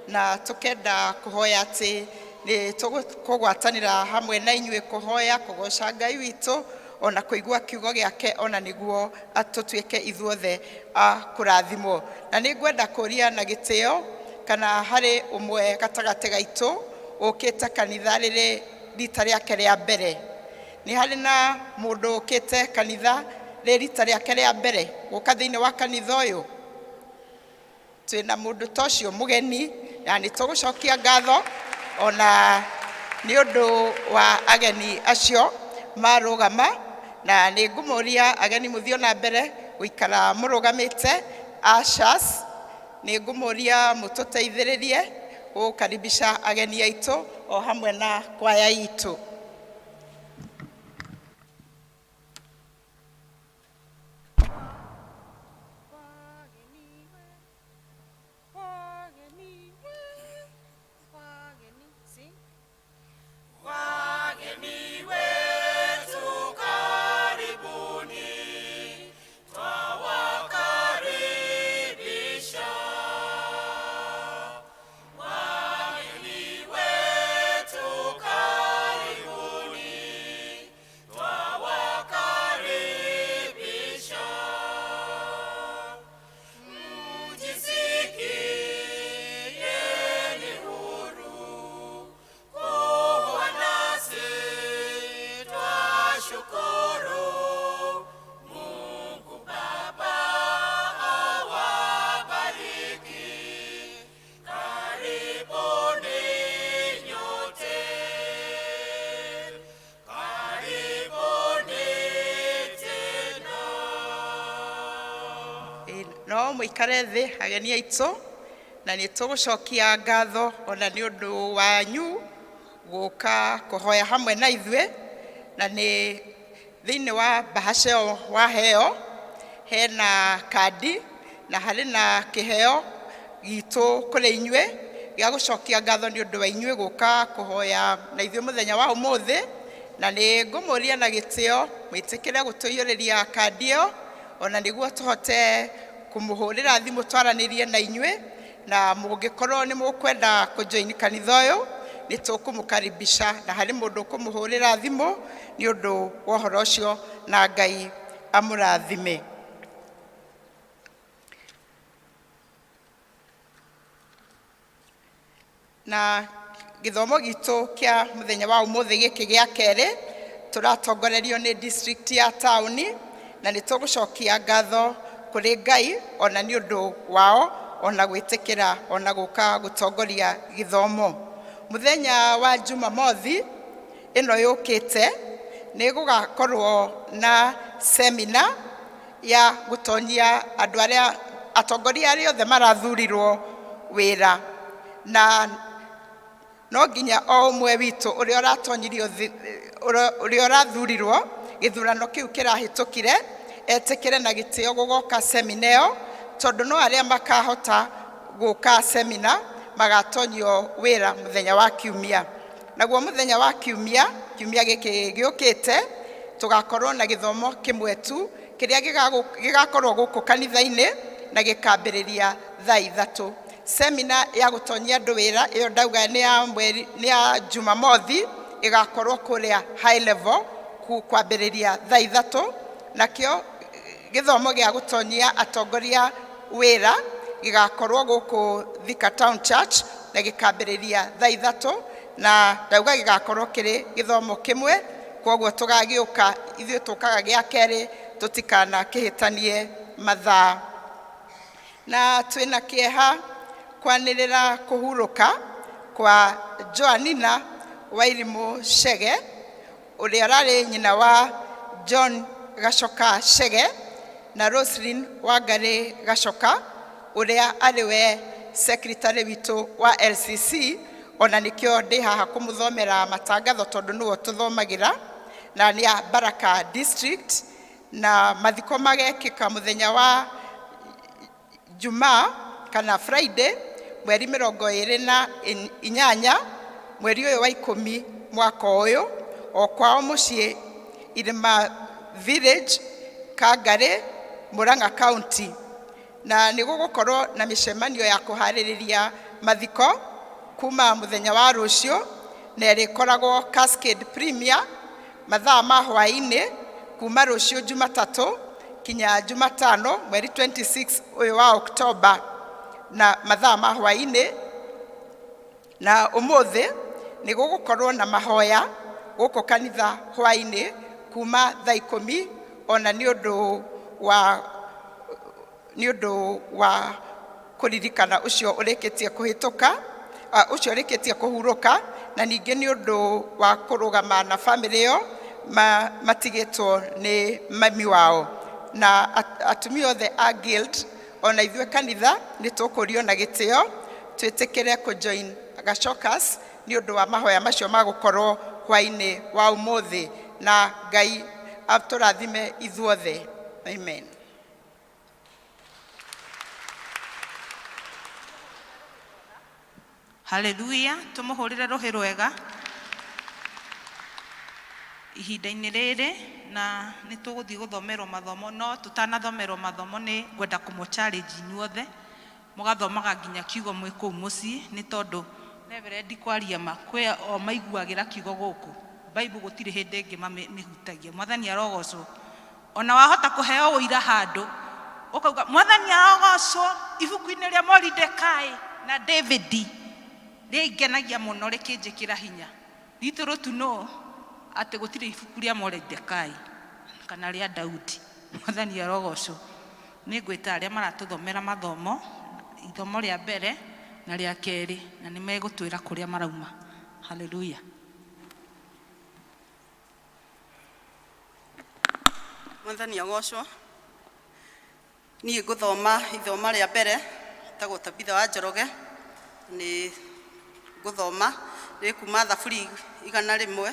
na tũkenda kũhoya atĩ nĩ tũkũgwatanĩra hamwe na inyuĩ kũhoya, kũgoca Ngai witũ ona kũigua kiugo gĩake, ona nĩguo tũtuĩke ithuothe a kũrathimwo. Na nĩ ngwenda kũria na gĩtĩo kana harĩ ũmwe gatagatĩ gaitũ ũkĩte kanitha rĩrĩ rita rĩake rĩa mbere. Nĩ harĩ na mũndũ ũkĩte kanitha rĩ rita rĩake rĩa mbere gũka thĩinĩ wa kanitha ũyũ? Twĩna mũndũ ta ũcio mũgeni, na nĩ tũgũcokia ngatho ona nĩ ũndũ wa ageni acio marũgama, na nĩ ngũmũria ageni mũthiĩ na mbere gũikara mũrũgamĩte. Ushers, nĩ ngũmũria mũtũteithĩrĩrie gũkaribisha ageni aitũ o hamwe na kwaya itũ. Wageni wetu karibuni, twawakaribisha. Wageni wetu karibuni, twawakaribisha. Mjisikieni huru kuwa nasi, twashukuru. Mungu Baba awabariki. Karibuni nyote, karibuni tena. Ĩ, no mũikare thĩ ageni aitũ, na nĩ tũgũcokia ngatho ona nĩ ũndũ wanyu gũka kũhoya hamwe na ithuĩ. Na nĩ thĩinĩ wa bahasha ĩyo waheo hena kandi na harĩ na kĩheo. Gitũ kũrĩ inyuĩ gĩa gũcokia ngatho nĩ ũndũ wa inyuĩ gũka kũhoya na ithuĩ mũthenya wa ũmũthĩ, na nĩ ngũmũria na gĩtĩo mwĩtĩkĩre gũtũiyũrĩria kandi ĩyo ona nĩguo tũhote kũmũhũrĩra thimũ twaranĩrie na inyuĩ, na mũngĩkorwo nĩ mũkwenda kũjoin kanitha ũyũ nĩ tũkũmũkaribisha, na harĩ mũndũ ũkũmũhũrĩra thimũ nĩ ũndũ wa ũhoro ũcio, na Ngai amũrathime. Na gĩthomo gitũ kĩa mũthenya wa ũmũthĩ gĩkĩ gĩa kerĩ tũratongorerio nĩ district ya taũni, na nĩ tũgũcokia ngatho kũrĩ Ngai ona nĩ ũndũ wao ona gwĩtĩkĩra ona gũka gũtongoria gĩthomo. Mũthenya wa Jumamothi ĩno yũkĩte nĩ gũgakorwo na semina ya gũtonyia andũ arĩa atongoria arĩa othe marathurirwo wĩra, na no nginya o ũmwe witũ ũrĩa ũratonyirio ũrĩa ũrathurirwo gĩthurano kĩu kĩrahĩtũkire etĩkĩre na gĩtĩo gũgoka semina ĩyo, tondũ no arĩa makahota gũka semina magatonyio wĩra mũthenya wa kiumia. Naguo mũthenya wa kiumia, kiumia gĩkĩ gĩũkĩte, tũgakorwo na gĩthomo kĩmwe tu kĩrĩa gĩgakorwo gũkũ kanitha-inĩ na gĩkambĩrĩria thaa 3. Semina ya gũtonyia andũ wĩra ĩyo ndauga nĩ ya mweri, nĩ ya Jumamothi, ĩgakorwo kũrĩa high level kwambĩrĩria thaa 3. Nakĩo gĩthomo gĩa gũtonyia atongoria wĩra gĩgakorwo gũkũ Thika Town Church na gĩkambĩrĩria thaa 3, na ndauga gĩgakorwo kĩrĩ gĩthomo kĩmwe, koguo tũgagĩũka ithuĩ tũkaga gĩa kerĩ tũtikanakĩhĩtanie mathaa. Na twĩna kĩeha kwanĩrĩra kũhurũka kwa Joanina Wairimũ Chege, ũrĩa ũrarĩ nyina wa John Gachoka Chege na Roslyn Wangari Gachoka, ũrĩa arĩ we secretary witũ wa LCC, ona nĩkĩo ndĩ haha kũmũthomera matangatho tondũ nĩwe tũthomagĩra, na nĩ a Baraka District, na mathiko magekĩka mũthenya wa Jumaa kana Friday mweri 28 mweri ũyũ wa 10 mwaka ũyũ, o kwao mũciĩ Irima Village, Kangari, Murang'a County. Na nĩ gũgũkorwo na mĩcemanio ya kũharĩrĩria mathiko kuma mũthenya wa rũciũ, na ĩrĩkoragwo Cascade Premier mathaa ma hwaĩ-inĩ kuma rũciũ Jumatatũ kinya Jumatano mweri 26 ũyũ wa Oktoba na mathaa ma hwaĩ-inĩ. Na ũmũthĩ nĩ gũgũkorwo na mahoya gũkũ kanitha hwaĩ-inĩ kuma thaa 10, ona nĩ ũndũ wa kũririkana ũcio ũrĩkĩtie kũhĩtũka, ũcio ũrĩkĩtie kũhurũka, na ningĩ nĩ ũndũ wa kũrũgama na bamĩrĩ ĩyo matigĩtwo nĩ mami wao. Na atumia othe a guild ona ithuĩ kanitha nĩ tũkũrio na gĩtĩo twĩtĩkĩre kũjoin Gachokas nĩ ũndũ wa mahoya macio magũkorwo hwaĩ-inĩ wa ũmũthĩ, na Ngai atũrathime ithuothe. Amen. Haleluya, tũmũhũrĩre rũhĩ rwega ihinda-inĩ rĩrĩ, na nĩ tũgũthiĩ gũthomerwo mathomo, no tũtanathomerwo mathomo nĩ ngwenda kũmũ challenge inyuothe mũgathomaga nginya kiugo mwĩ kũu mũciĩ, nĩ tondũ Reverend kwaria ma kwĩ o maiguagĩra kiugo gũkũ Bible gũtirĩ hĩndĩ ĩngĩ mamĩhutagia. Mwathani arogocwo. Ona wahota kũheo ũira handũ ũkauga Mwathani arogocwo, ibuku-inĩ rĩa Moridekai na David rĩngenagia mũno rĩkĩnjĩkĩra hinya. Little to know atĩ gũtirĩ ibuku rĩa Moridekai kana rĩa Daudi. Mwathani arogocwo. Nĩ ngwĩta arĩa maratũthomera mathomo, ithomo rĩa mbere na rĩa kerĩ, na nĩ megũtwĩra kũrĩa marauma. Haleluya. Mwathani agocwo. Niĩ ngũthoma ithoma rĩa mbere tagwo Tabitha wa Njoroge, nĩ ngũthoma rĩ kuma Thaburi 100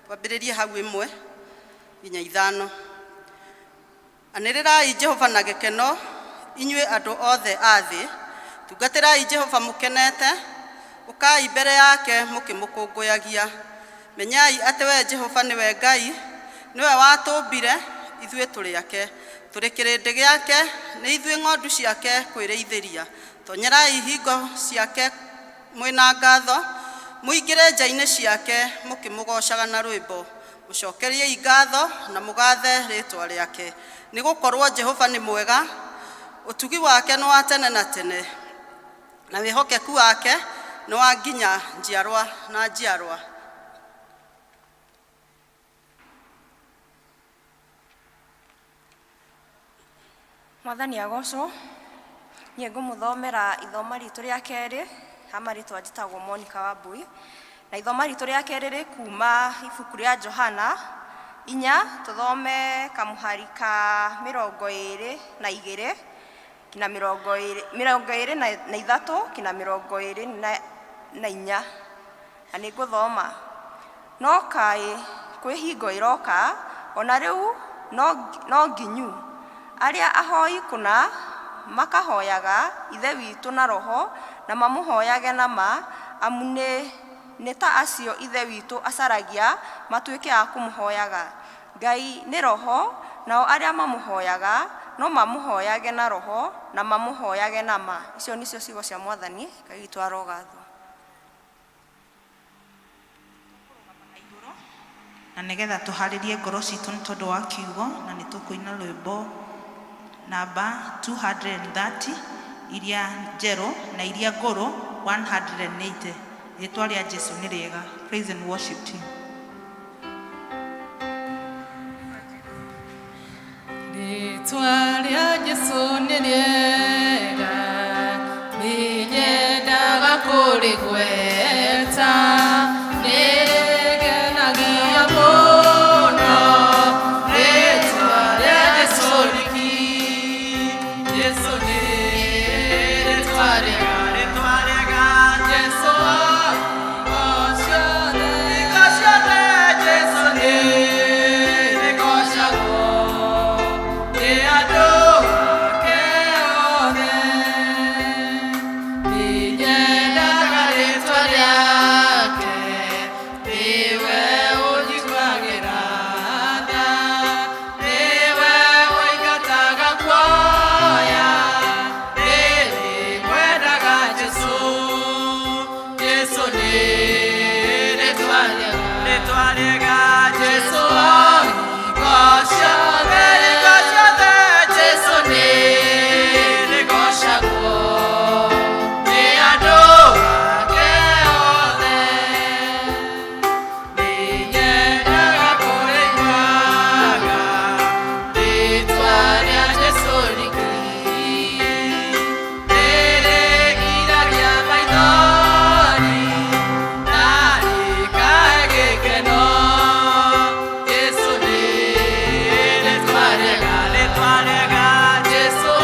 kwambĩrĩria hau 1 nginya 5. Anĩrĩrai Jehova na gĩkeno, inyuĩ andũ othe a thĩ, Tungatĩrai Jehova mũkenete, ũkai mbere yake mũkĩmũkũngũyagia. Menyai atĩ we Jehova nĩwe Ngai, nĩwe watũmbire, ithuĩ tũrĩ ake. Tũrĩ kĩrĩndĩ gĩake, nĩ ithuĩ ng'ondu ciake kwĩrĩithĩria. Tonyerai hingo ciake mwĩna ngatho, mũingĩre nja-inĩ ciake mũkĩmũgoocaga na rwĩmbo. Mũcokeriei ngatho na mũgathe rĩĩtwa rĩake. Nĩ gũkorwo Jehova nĩ mwega, ũtugi wake nĩ wa tene na tene, na wĩhokeku wake nĩ wa nginya njiarwa na njiarwa. Mwathani agocwo. Niĩ ngũmũthomera ithoma ritũ rĩa kerĩ, ha marĩtwa njĩtagwo Monica Wambui, na ithoma ritũ rĩa kerĩ rĩ kuma ibuku rĩa Johana 4, tũthome kamũhari ka 22 kinya 23 kinya 24. Na nĩ ngũthoma. No kaĩ kwĩ hingo ĩroka, ona rĩu no nginyu, arĩa ahoi kũna makahoyaga Ithe witũ na roho na mamũhoyage na ma, amu nĩ ta acio Ithe witũ acaragia matuĩke a kũmũhoyaga. Ngai nĩ roho, nao arĩa mamũhoyaga no mamũhoyage na roho na mamũhoyage na ma. Icio nĩcio ciugo cia Mwathani. Ngai witũ arogathwo. Na nĩgetha tũharĩrie ngoro citũ nĩ tondũ wa kiugo, na nĩ tũkũina rwĩmbo namba 230 iria njerũ na iria ngũrũ 180. Rĩtwa rĩa Jesu nĩ rĩega. Praise and worship team. Rĩtwa rĩa Jesu nĩ rĩega, nĩnyendaga kũrĩgweta, nĩrĩngenagia mũno. Rĩtwa rĩa Jesu riki, Jesu nĩ rĩtwa rĩega, rĩtwa rĩega, Jesu hingo ciothe, hingo ciothe, Jesu nĩ rĩgoocagwo nĩ andũ ake othe. Nĩnyendaga rĩtwa rĩake, nĩwe ũnjiguagĩra tha, nĩwe ũingataga guoya, nĩndĩmwendaga Jesũ. Jesũ nĩ rĩtwa rĩega, rĩtwa rĩega, Jesũ hingo ciothe, hingo ciothe, Jesũ nĩ rĩgoocagwo nĩ andũ ake othe. Nĩnyendaga kũrĩiguaga rĩtwa rĩa Jesũ riki, nĩrĩgiragia maithori na rĩkahe gĩkeno. Jesũ nĩ rĩtwa rĩega, rĩtwa rĩega, Jesũ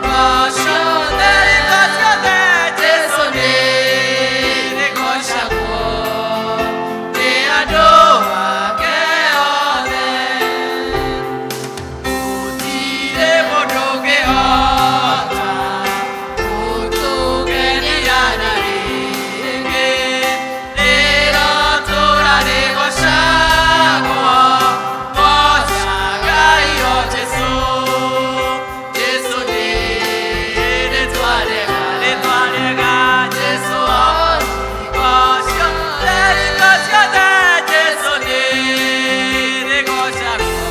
hingo ciothe, hingo ciothe, Jesũ nĩ rĩgoocagwo nĩ andũ ake othe. Gũtirĩ mũndũ ũngĩhota gũtũgenia na rĩngĩ, rĩrotũũra rĩgoocagwo, goocagai o Jesũ. Jesũ nĩ rĩtwa rĩega, rĩtwa rĩega, Jesũ hingo ciothe, hingo ciothe, Jesũ nĩ rĩgoocagwo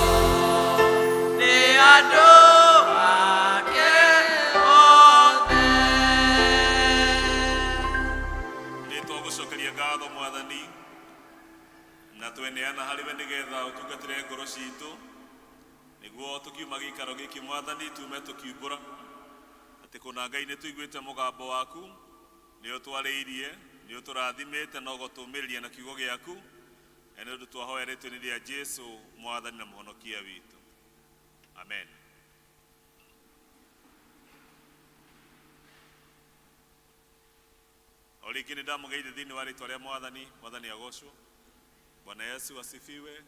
nĩ andũ ake othe. Nĩ twagũcokeria ngatho Mwathani, na tweneana harĩ we nĩgetha ũtungatĩre ngoro citũ, nĩguo tũkiuma gĩikaro gĩkĩ Mwathani tume tũkiumbũra atĩ kũna Ngai nĩ tũiguĩte mũgambo waku, nĩ ũtwarĩirie, nĩ ũtũrathimĩte na ũgatũmĩrĩria na kiugo gĩaku, na nĩ ũndũ twahoya rĩtwa-inĩ rĩa Jesu Mwathani na Mũhonokia witũ. Amen. O rĩngĩ nĩ ndamũgeithia thĩinĩ wa rĩtwa rĩa Mwathani. Mwathani agocwo. Bwana Yesu asifiwe.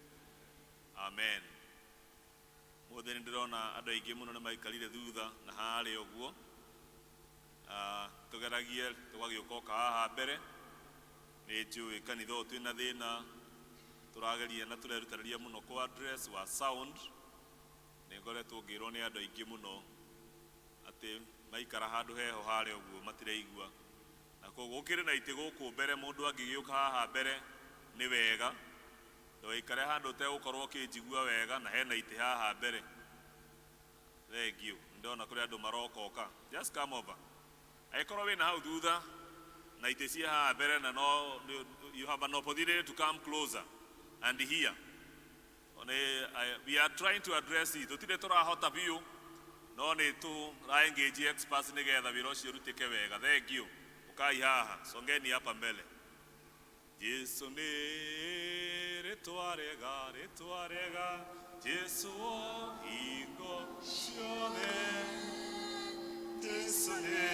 Amen. Mũthĩ nĩ ndĩrona andũ aingĩ mũno nĩ maikarire thutha na harĩa ũguo. Tũgeragie tũgagĩũka oka haha mbere. Nĩ njũĩ kanitha ũyũ twĩna thĩna tũrageria na tũrerutanĩria mũno kũ address wa sound. Nĩ ngoretwo ngĩrwo nĩ andũ aingĩ mũno atĩ maikara handũ heho harĩa ũguo matiraigua, na koguo gũkĩrĩ na itĩ gũkũ mbere, mũndũ angĩgĩũka haha mbere nĩ wega, ndũgaikare handũ ũtegũkorwo ũkĩnjigua wega, na hena itĩ haha mbere. Thank you. Ndona kũrĩ andũ marokoka, just come over. Angĩkorwo wĩna hau thutha na itĩ cia haha mbere na no you have an opportunity to come closer and hear. We are trying to address it. Tũtirĩ tũrahota biũ, no nĩ tũra engage experts nĩgetha wĩra ũcio ũrutĩke wega. Thank you. Ũkai haha, songeni hapa mbele. Jesu nĩ rĩtwa rĩega, rĩtwa rĩega, Jesu o hingo ciothe. Jesu nĩ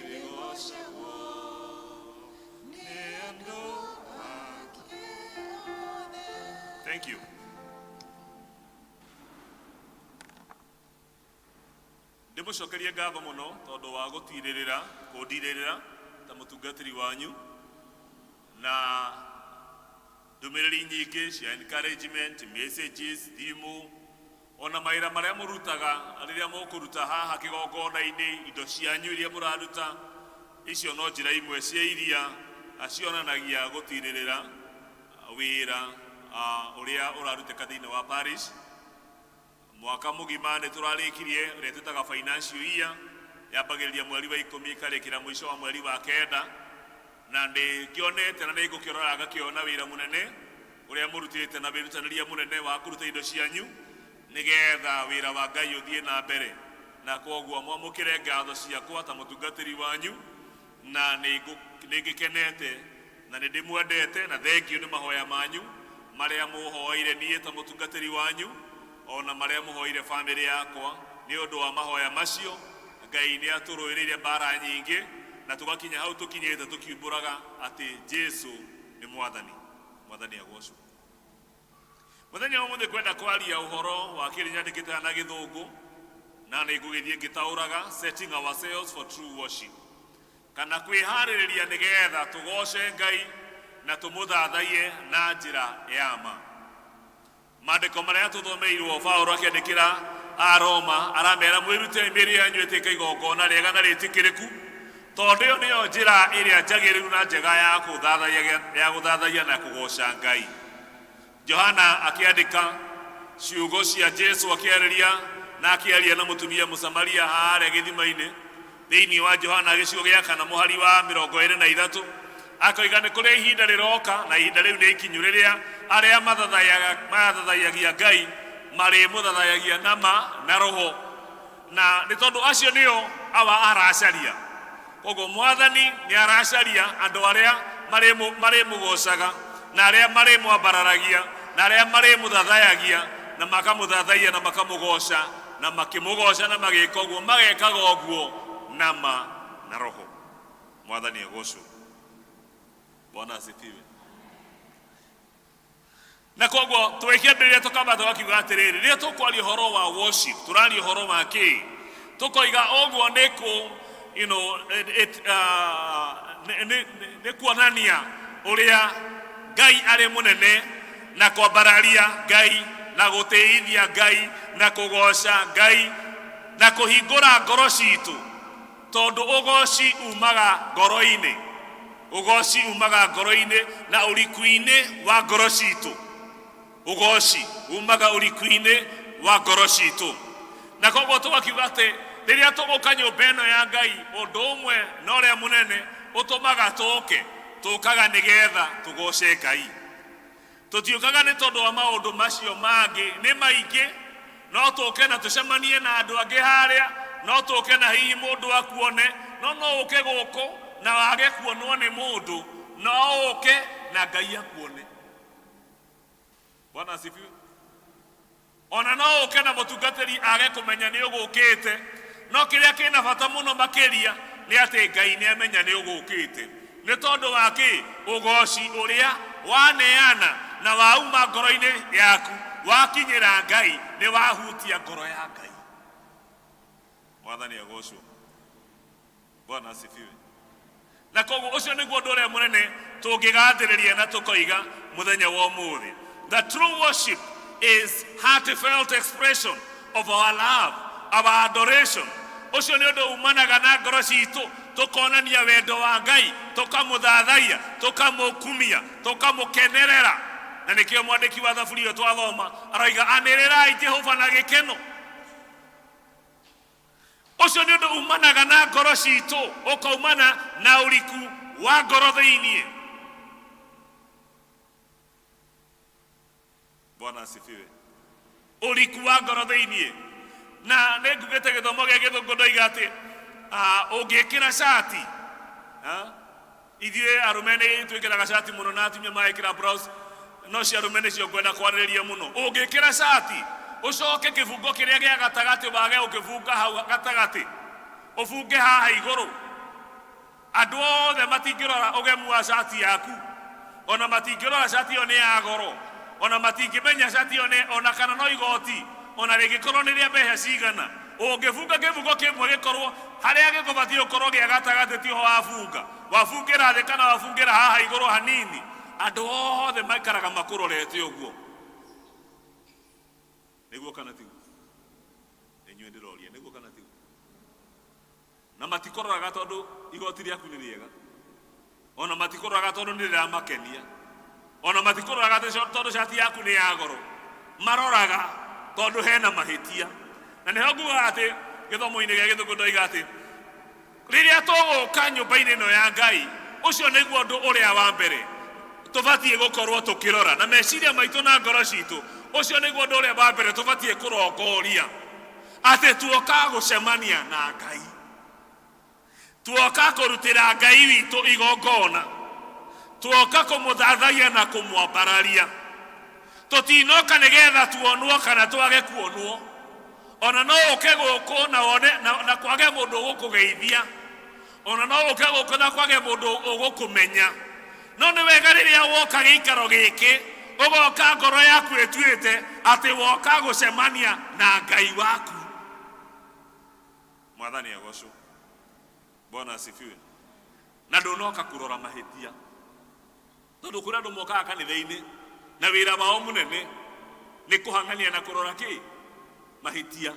rĩgocagwo nĩ andũ ake. Thank you. Ndĩmũcokerie ngatho mũno tondũ wa gũtirĩrĩra kũndirĩrĩra ta mũtungatĩri wanyu na ndũmĩrĩri nyingĩ cia encouragement messages, thimũ, ona mawĩra marĩa mũrutaga rĩrĩa mũkũruta haha kĩgongona-inĩ, indo cianyu iria mũraruta, icio no njĩra imwe cia iria cionanagia gũtirĩrĩra wĩra ũrĩa ũrarutĩka thĩinĩ wa parish. Mwaka mũgima nĩ tũrarĩkirie ũrĩa twĩtaga financial year, yambagĩrĩria mweri wa 10 ĩkarĩkĩra mũico wa mweri wa 9, na nĩ ngĩonete na nĩ ngũkĩrora ngakĩona wĩra mũnene ũrĩa mũrutĩte na wĩrutanĩria mũnene wa kũruta indo cianyu nĩgetha wĩra wa Ngai ũthiĩ na mbere, na koguo mwamũkĩre ngatho ciakwa ta mũtungatĩri wanyu, na nĩ ngĩkenete na nĩ ndĩmwendete, na thengiũ nĩ mahoya manyu marĩa mũhoeire niĩ ta mũtungatĩri wanyu, ona marĩa mũhoeire bamĩrĩ yakwa. Nĩ ũndũ wa mahoya macio, Ngai nĩ atũrũĩrĩire mbara nyingĩ na tũgakinya hau tũkinyĩte tũkiumbũraga atĩ Jesu nĩ Mwathani. Mwathani agocwo. Mũthenya wa ũmũthĩ kwenda kwaria ũhoro wa kĩrĩa nyandĩkĩte na Gĩthũngũ na nĩ ngũgĩthiĩ ngĩtaũraga, setting ourselves for true worship, kana kwĩharĩrĩria nĩgetha tũgoce Ngai na tũmũthathaiye na njĩra ya ma. Maandĩko marĩa tũthomeirwo, Paũlũ akĩandĩkĩra Aroma aramera, mwĩrute mĩĩrĩ yanyu ĩtuĩke igongona rĩega na rĩtĩkĩrĩku, tondũ ĩyo nĩyo njĩra ĩrĩa njagĩrĩru na njega ya gũthathaiya na kũgoca Ngai. Johana akĩandĩka ciugo cia Jesu akĩarĩria na akĩaria na mũtumia Mũsamaria harĩa gĩthima-inĩ, thĩinĩ wa Johana gĩcigo gĩa 4 mũhari wa 23, akoiga nĩ kũrĩ ihinda rĩroka, na ihinda rĩu nĩ ikinyu, rĩrĩa arĩa mathathaiyagia Ngai marĩmũthathayagia na ma na roho, na nĩ tondũ acio nĩo awa aracaria. Koguo Mwathani nĩ aracaria andũ arĩa marĩmũgocaga na arĩa marĩmwambararagia na arĩa marĩmũthathayagia na makamũthathaiya na makamũgoca, na makĩmũgoca na magĩka ũguo magekaga ũguo na ma na roho. Mwathani agocwo. Bwana asifiwe. Na koguo twĩkĩambĩrĩria tũkamba tũgakiuga atĩrĩrĩ, rĩrĩa tũkwaria ũhoro wa worship, tũraria ũhoro wa kĩ? Tũkoiga ũguo nĩ kũ you know, it, it, nĩ kuonania ũrĩa Ngai arĩ mũnene, na kwambararia Ngai, na gũtĩithia Ngai, na kũgoca Ngai, na kũhingũra ngoro citũ, tondũ ũgoci umaga ngoro-inĩ. Ũgoci umaga ngoro-inĩ na ũriku-inĩ wa ngoro citũ. Ũgoci umaga ũriku-inĩ wa ngoro citũ. Na koguo tũgakiuga atĩ rĩrĩa tũgũka nyũmba ĩno ya Ngai, ũndũ ũmwe na ũrĩa mũnene ũtũmaga tũke, tũkaga nĩgetha tũgoce Ngai. Tũtiũkaga nĩ tondũ wa maũndũ macio mangĩ nĩ maingĩ. No tũke na tũcemanie na andũ angĩ harĩa, no tũke na hihi mũndũ akuone, no ũke gũkũ na wage kuonwo nĩ mũndũ, no ũke na Ngai akuone. Bwana asifiwe. Ona no ũke na mũtungatĩri age kũmenya nĩ ũgũkĩte, no kĩrĩa kĩna bata mũno makĩria nĩ atĩ Ngai nĩ amenya nĩ ũgũkĩte. Nĩ tondũ wa kĩ? Ũgoci ũrĩa waneana na wauma ngoro-inĩ yaku wakinyĩra Ngai, nĩ wahutia ngoro ya Ngai. Mwathani agocwo. Bwana Bwana asifiwe. Na koguo ũcio nĩguo ũndũ ũrĩa mũnene tũngĩgathĩrĩria na tũkoiga mũthenya wa ũmũthĩ. The true worship is heartfelt expression of our love, our adoration. Ũcio nĩ ũndũ umanaga na ngoro citũ, tũkonania wendo wa Ngai, tũkamũthathaiya, tũkamũkumia, tũkamũkenerera. Na nĩkĩo mwandĩki wa thaburi ĩyo twathoma aroiga, anĩrĩrai Jehova na gĩkeno. Ũcio nĩ ũndũ umanaga na ngoro citũ, ũkaumana na ũriku wa ngoro thĩiniĩ. Bwana asifiwe. Ũriku wa ngoro thĩiniĩ. Na nĩ ngugĩte gĩthomo gĩa gĩthũngũ ndoiga atĩ ũngĩkĩra cati, ithuĩ arũme nĩ twĩkĩraga cati mũno na atumia magekĩra blouse, no cia arũme nĩcio ngwenda kwarĩrĩria mũno. Ũngĩkĩra cati ũcoke kĩbungo kĩrĩa gĩa gatagatĩ wage ũkĩbunga hau gatagatĩ, ũbunge haha igũrũ, andũ othe matingĩrora ũgemu wa cati yaku, ona matingĩrora cati ĩyo nĩ ya goro, ona matingĩmenya cati ĩyo nĩ ona kana no igoti, ona rĩngĩkorwo nĩ rĩa mbeca cigana. Ũngĩbunga kĩbungo kĩmwe gĩkorwo harĩa gĩkũbatiĩ gũkorwo gĩa gatagatĩ tiho wabunga, wabungĩra thĩ kana wabungĩra haha igũrũ hanini, andũ othe maikaraga makũrorete ũguo. Nĩguo kana tiguo? Inyuĩ ndĩroria, nĩguo kana tiguo? Na matikũroraga tondũ igoti rĩaku nĩ rĩega, ona matikũroraga tondũ nĩ rĩramakenia, ona matikũroraga tondũ cati yaku nĩ ya goro, maroraga tondũ hena mahĩtia. Na nĩho ngugaga atĩ gĩthomo-inĩ gĩa gĩthũngũ ndoiga atĩ rĩrĩa tũgũka nyũmba-inĩ ĩno ya Ngai, ũcio nĩguo ũndũ ũrĩa wa mbere tũbatiĩ gũkorwo tũkĩrora na meciria maitũ na ngoro citũ. Ũcio nĩguo ũndũ ũrĩa wa mbere tũbatiĩ kũrongoria, atĩ tuoka gũcemania na Ngai, tuoka kũrutĩra Ngai witũ igongona, tuoka kũmũthathaiya na kũmwambararia. Tũtinoka nĩgetha tuonwo kana twage kuonwo. Ona no ũke gũkũ na wone na kwage mũndũ ũgũkũgeithia, ona no ũke gũkũ na kwage mũndũ ũgũkũmenya, no nĩ wega rĩrĩa woka gĩikaro gĩkĩ ũgoka ngoro yaku ĩtuĩte atĩ woka gũcemania na Ngai waku. Mwathani agocwo. Bwana asifiwe. Na ndũnoka kũrora mahĩtia, tondũ kũrĩ andũ mokaga kanitha-inĩ na wĩra wao mũnene nĩ kũhang'ania na kũrora kĩ mahĩtia.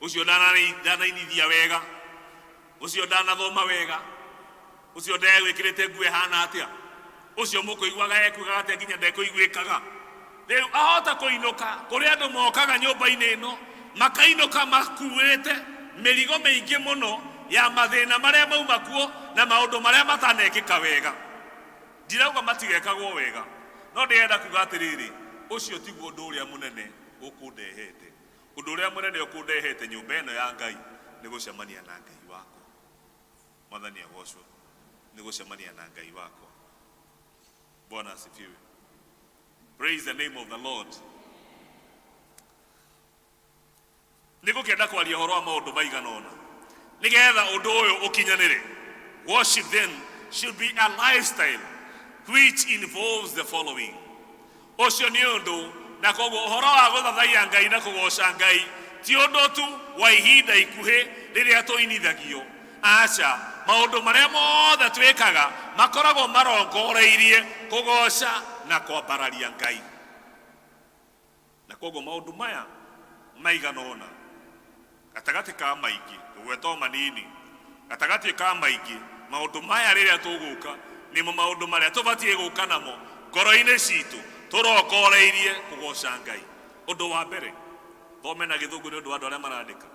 Ũcio ndanainithia wega, ũcio ndanathoma wega, ũcio ndegwĩkĩrĩte nguo ĩhana atĩa, ũcio mũkũiguaga ekugaga atĩa nginya ndekũiguĩkaga. Rĩu ahota kũinũka kũrĩ andũ mokaga nyũmba-inĩ ĩno makainũka makuĩte mĩrigo mĩingĩ mũno ya mathĩna marĩa mauma kuo na maũndũ marĩa matanekĩka wega. Ndirauga matigekagwo wega, no ndĩrenda kuga atĩrĩrĩ, ũcio tiguo ũndũ ũrĩa mũnene ũkũndehete. Ũndũ ũrĩa mũnene ũkũndehete nyũmba ĩno ya Ngai nĩ gũcemania na Ngai wakwa. Mwathani agocwo. Nĩ gũcemania na Ngai wakwa. Bwana asifiwe. Praise the name of the Lord. Nĩ ngũkĩenda kwaria ũhoro wa maũndũ maigana ũna nĩgetha ũndũ ũyũ ũkinyanĩre. Worship then should be a lifestyle which involves the following. Ũcio nĩ ũndũ, na koguo ũhoro wa gũthathaiya Ngai na kũgoca Ngai ti ũndũ tu wa ihinda ikuhĩ rĩrĩa tũinithagio. Aca, maũndũ marĩa mothe twĩkaga makoragwo marongoreirie kũgoca na kwambararia Ngai. Na koguo maũndũ maya maigana ũna gatagatĩ ka maingĩ, ngũgweta o manini, gatagatĩ ka maingĩ, maũndũ maya rĩrĩa tũgũka nĩmo maũndũ marĩa tũbatiĩ gũka namo ngoro-inĩ citũ tũrongoreirie kũgoca Ngai. Ũndũ wa mbere, thome na gĩthũngũ nĩ ũndũ wa andũ arĩa marandĩka,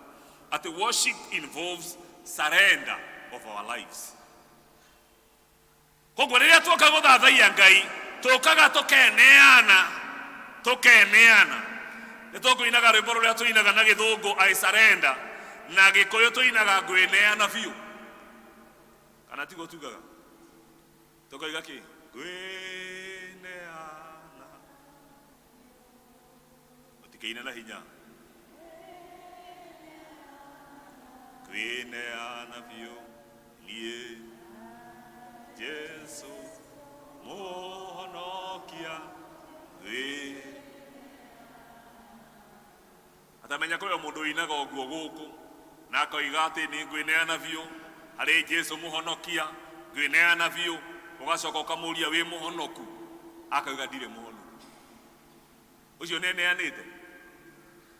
atĩ worship involves surrender of our lives. Koguo rĩrĩa tuoka gũthathaiya Ngai, tũkaga tũkeneana, tũkeneana. Nĩ tũkũinaga rwĩmbo rũrĩa tũinaga na gĩthũngũ I surrender, na gĩkũyũ tũinaga ngwĩneana biũ. Kana tiguo tugaga? Tũkoiga kĩ? Ngwĩneana. Mũtikeine na hinya. Ngwĩneana biũ niĩ Jesu mũhonokia ngwĩ. Atamenya kwĩ o mũndũ ũinaga ũguo gũkũ na akoiga atĩ nĩ ngwĩneana biũ. Harĩ Jesu mũhonokia, ngwĩneana biũ. Ũgacoka ũkamũria, wĩ mũhonoku? Akauga, ndirĩ mũhonoku. Ũcio nĩeneanĩte.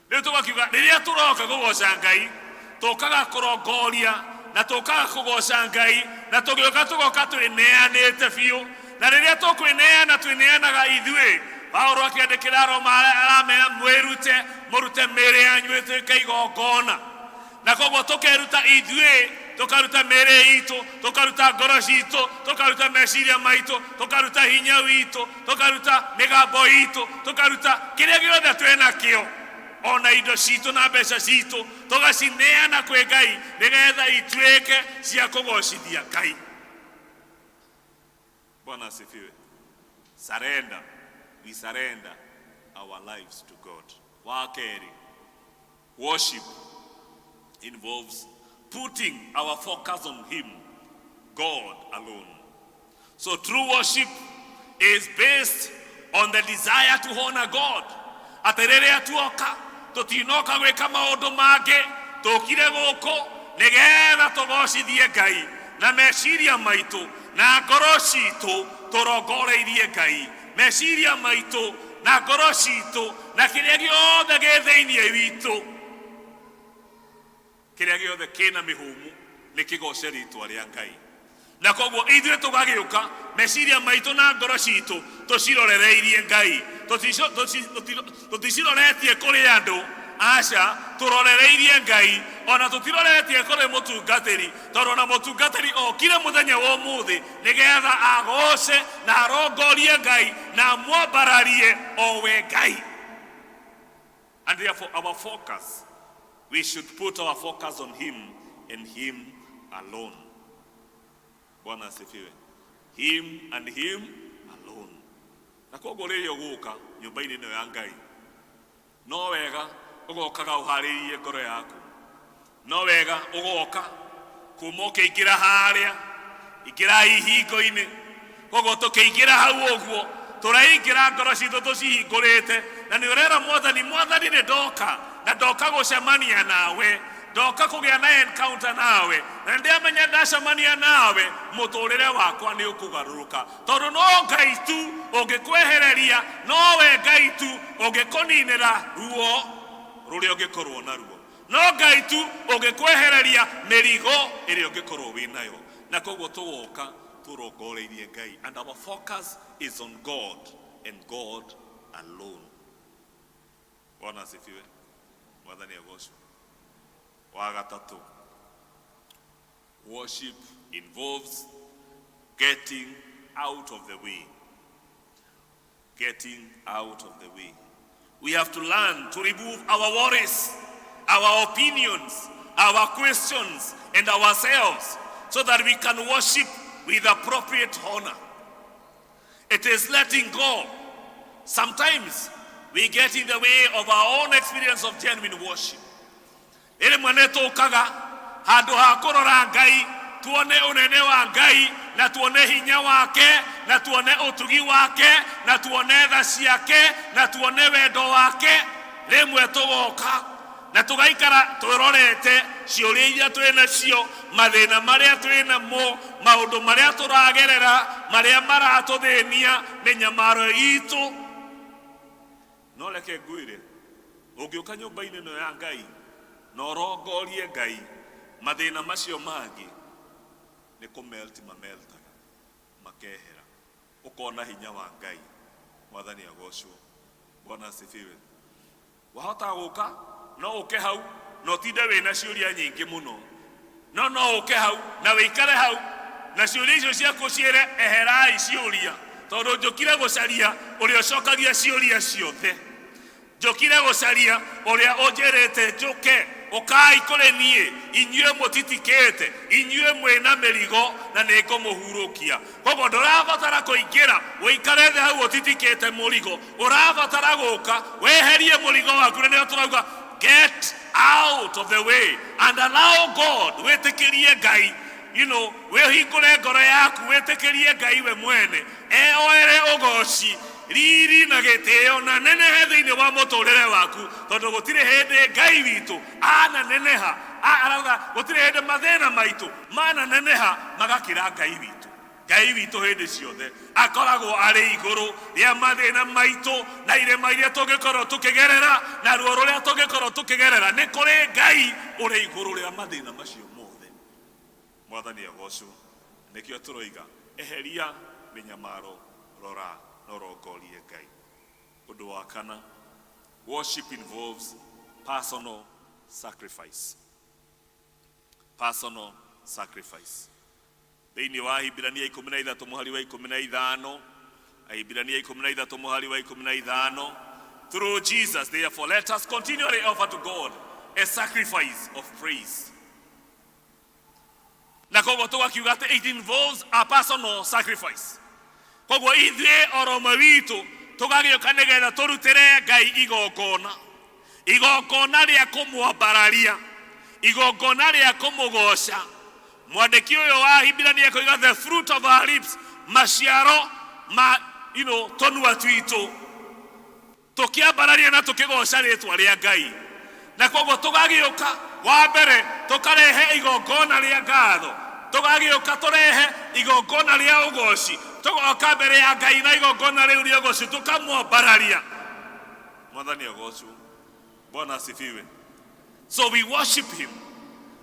Rĩu tũgakiuga, rĩrĩa tũroka kũgoca Ngai, tũkaga kũrongoria na tũkaga kũgoca Ngai, na tũgĩũka tũgoka twĩneanĩte biũ. Na rĩrĩa tũkwĩneana, twĩneanaga ithuĩ. Paulo akĩandĩkĩra Roma aramera, mwĩrute, mũrute mĩĩrĩ yanyu ĩtuĩke igongona. Na koguo tũkeruta ithuĩ, tũkaruta mĩĩrĩ itũ, tũkaruta ngoro citũ, tũkaruta meciria maitũ, tũkaruta hinya witũ, tũkaruta mĩgambo itũ, tũkaruta kĩrĩa gĩothe twĩnakĩo, ona indo citũ na mbeca citũ, tũgacineana kwĩ Ngai nĩgetha ituĩke cia kũgocithia Ngai. Bwana asifiwe. Surrender. We surrender our lives to God. Wa kerĩ, worship involves putting our focus on Him, God alone. So true worship is based on the desire to honor God. Atĩ rĩrĩa tuoka, tũtinoka gwĩka maũndũ mangĩ, tũkire gũkũ nĩgetha tũgocithie Ngai na meciria maitũ na ngoro citũ. Tũrongoreirie Ngai meciria maitũ na ngoro citũ na kĩrĩa gĩothe gĩ thĩinĩ witũ. Kĩrĩa gĩothe kĩna mĩhũmũ nĩ kĩgoce rĩtwa rĩa Ngai. Na koguo ithuĩ tũgagĩũka, meciria maitũ na ngoro citũ tũcirorereirie Ngai. Tũticiroretie kũrĩ andũ, aca, tũrorereirie Ngai. Ona tũtiroretie kũrĩ mũtungatĩri, tondũ ona mũtungatĩri okire mũthenya wa ũmũthĩ nĩgetha agoce na arongorie Ngai na amwambararie o we Ngai. And therefore our focus, we should put our focus on Him and Him alone. Bwana asifiwe. Him and Him alone. Na koguo rĩrĩa ũgũka nyũmba-inĩ ĩno ya Ngai, no wega ũgokaga ũharĩirie ngoro yaku. No wega ũgoka kuma ũkĩingĩra harĩa, ingĩra ihingo-inĩ. Koguo tũkĩingĩra hau ũguo, tũraingĩra ngoro citũ tũcihingũrĩte, na nĩ ũrera Mwathani, Mwathani, nĩ ndoka, na ndoka gũcemania nawe, ndoka kũgĩa na encounter nawe, na ndĩamenya ndacemania nawe mũtũrĩre wakwa nĩ ũkũgarũrũka, tondũ no Ngai tu ũngĩkwehereria, nowe Ngai tu ũngĩkũninĩra ruo rũrĩa ũngĩkorwo naruo, no Ngai tu ũngĩkwehereria mĩrigo ĩrĩa ũngĩkorwo wĩ nayo. Na koguo tũgoka tũrongoreirie Ngai, and our focus is on God and God alone. Bwana asifiwe. Mwathani agocwo. Wa gatatũ, worship involves getting out of the way. Getting out of the way. We have to learn to remove our worries, our opinions, our questions, and ourselves so that we can worship with appropriate honor. It is letting go. Sometimes we get in the way of our own experience of genuine worship. Rĩmwe nĩ tũkaga handũ ha kũrora Ngai, tuone ũnene wa Ngai, na tuone hinya wake, na tuone ũtugi wake, na tuone tha ciake, na tuone wendo wake. Rĩmwe tũgoka na tũgaikara twĩrorete ciũria iria twĩ nacio, mathĩna marĩa twĩ namo, maũndũ marĩa tũragerera, marĩa maratũthĩnia, mĩnyamaro itũ. No reke ngwĩre, ũngĩũka nyũmba-inĩ ĩno ya Ngai na ũrongorie Ngai, mathĩna macio mangĩ nĩ kũmelti mameltaga makehera, ũkona hinya wa Ngai. Mwathani agocwo. Bwana asifiwe. Wahota gũka, no ũke hau na ũtinde wĩna ciũria nyingĩ mũno, no ũke hau na wĩikare hau na ciũria icio ciaku, ciĩre, eherai ciũria, tondũ njũkire gũcaria ũrĩa ũcokagia ciũria ciothe. Njũkire gũcaria ũrĩa ũnjĩrĩte njũke, ũkai kũrĩ niĩ inyuĩ mũtitikĩte, inyuĩ mwĩna mĩrigo, na nĩ ngũmũhurũkia. Koguo ndũrabatara kũingĩra ũikare thĩ hau ũtitikĩte mũrigo, ũrabatara gũka weherie mũrigo waku. Na nĩo tũrauga, get out of the way and allow God. Wĩtĩkĩrie Ngai, wĩhingũre ngoro yaku, wĩtĩkĩrie Ngai we mwene eoere ũgoci, riri na gĩtĩo na nenehe thĩinĩ wa mũtũrĩre waku, tondũ gũtirĩ hĩndĩ Ngai witũ ananeneha. Arauga gũtirĩ hĩndĩ mathĩna maitũ mananeneha magakĩra Ngai witũ. Ngai witũ hĩndĩ ciothe akoragwo arĩ igũrũ rĩa mathĩna maitũ na irĩma iria tũngĩkorwo tũkĩgerera na ruo rũrĩa tũngĩkorwo tũkĩgerera. Nĩ kũrĩ Ngai ũrĩ igũrũ rĩa mathĩna macio mothe. Mwathani agocwo. Nĩkĩo tũroiga eheria mĩnyamaro, rora na ũrongorie Ngai. Ũndũ wa kana, worship involves personal sacrifice. Personal sacrifice. Thĩinĩ wa Ahibirania 13 mũhari wa 15, Ahibirania 13 mũhari wa 15, through Jesus therefore let us continually offer to God a sacrifice of praise. Na koguo tũgakiuga atĩ it involves a personal sacrifice. Koguo ithuĩ oro ũmwe witũ tũgagĩũka nĩgetha tũrutĩre Ngai igongona, igongona rĩa kũmwambararia, igongona rĩa kũmũgoca. Mwandĩki ũyũ wa Ahibirania akoiga the fruit of our lips, maciaro ma tũnua twitũ, tũkĩambararia na tũkĩgoca rĩtwa rĩa Ngai. Na koguo tũgagĩũka wa mbere tũkarehe igongona rĩa ngatho, tũgagĩũka tũrehe igongona rĩa ũgoci, tũgoka mbere ya Ngai na igongona rĩu rĩa ũgoci tũkamwambararia. Mwathani agocwo. Bwana asifiwe. So we worship him,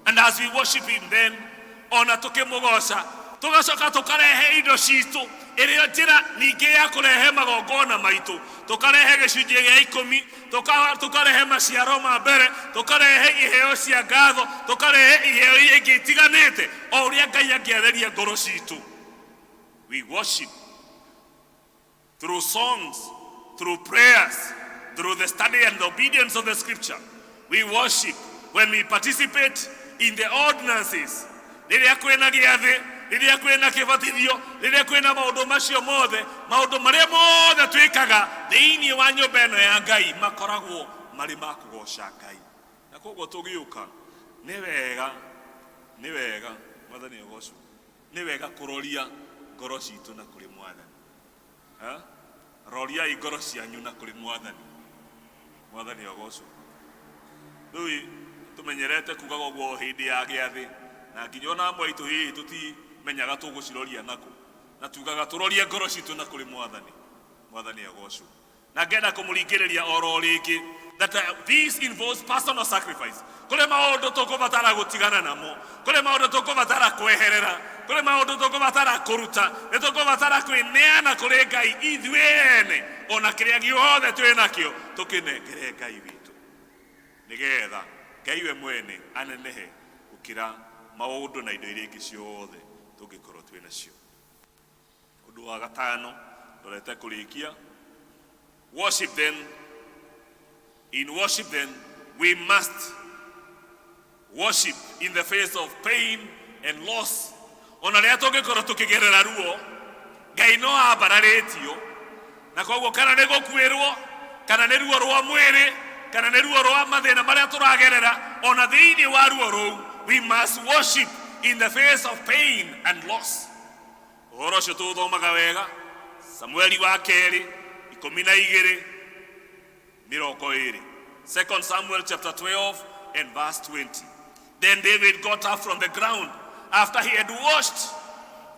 and as we worship him then ona tukĩmũgoca tũgacoka tũkarehe indo citũ, ĩrĩa njĩra ningĩ ya kũrehe magongona maitũ, tũkarehe gĩcunjĩ gĩa 10, tũkarehe maciaro ma mbere, tũkarehe iheo cia ngatho, tũkarehe iheo iria ingĩ itiganĩte o ũrĩa Ngai angĩatheria ngoro citũ. We worship through songs, through prayers, through the study and the obedience of the scripture. We worship when we participate in the ordinances. Rĩrĩa kwĩna gĩathĩ, rĩrĩa kwĩna kĩbatithio, rĩrĩa kwĩna maũndũ macio mothe, maũndũ marĩa mothe twĩkaga thĩinĩ wa nyũmba ĩno ya Ngai makoragwo marĩ ma kũgoca Ngai. Na koguo tũgĩũka, nĩ wega, nĩ wega, Mwathani agocwo, nĩ wega kũroria ngoro citũ na kũrĩ Mwathani. Ha? Roriai ngoro cianyu na kũrĩ Mwathani. Mwathani agocwo. Rĩu tũmenyerete kugaga ũguo hĩndĩ ya gĩathĩ, na nginya ona amwe aitũ hihi tũtimenyaga tũgũciroria nakũ, na tugaga tũrorie ngoro citũ na kũrĩ Mwathani. Mwathani agocwo. Na ngenda kũmũringĩrĩria oro rĩngĩ that this involves personal sacrifice. Kũrĩ maũndũ tũkũbatara gũtigana namo, kũrĩ maũndũ tũkũbatara kweherera, kũrĩ maũndũ tũkũbatara kũruta, nĩ tũkũbatara kwĩneana kũrĩ Ngai ithuĩ ene, ona kĩrĩa gĩothe twĩ nakĩo tũkĩnengere Ngai witũ, nĩgetha Ngai we mwene anenehe gũkĩra maũndũ na indo iria ingĩ ciothe tũngĩkorwo twĩ nacio. Ũndũ wa gatano ndorete kũrĩkia, worship then, in worship then we must worship in the face of pain and loss. Ona rĩrĩa tũngĩkorwo tũkĩgerera ruo, Ngai no ambararĩtio, na koguo kana nĩ gũkuĩrwo, kana nĩ ruo rwa mwĩrĩ, kana nĩ ruo rwa mathĩna marĩa tũragerera, ona thĩinĩ wa ruo rũu we must worship in the face of pain and loss. Ũhoro ũcio tũũthomaga wega Samueli wa kerĩ 12:20, 2 Samuel chapter 12 and verse 20. Then David got up from the ground after he had washed,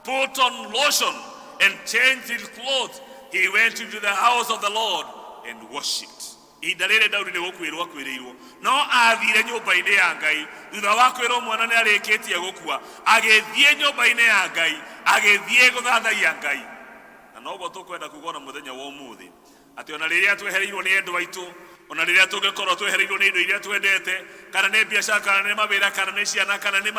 put on lotion, and changed his clothes. He went into the house of the Lord and worshipped. Ihinda rĩrĩ Daudi nĩ gũkuĩrwo akuĩrĩirwo, no athire nyũmba-inĩ ya Ngai thutha wa kwĩrwo mwana nĩ arĩkĩtie gũkua, agĩthiĩ nyũmba-inĩ ya Ngai, agĩthiĩ gũthathaiya Ngai. Na noguo tũkwenda kuga ona mũthenya wa ũmũthĩ, atĩ ona rĩrĩa twehereirwo nĩ endwa aitũ, ona rĩrĩa tũngĩkorwo twehereirwo nĩ indo iria twendete, kana nĩ biacara, kana nĩ mawĩra, kana nĩ ciana, kana nĩ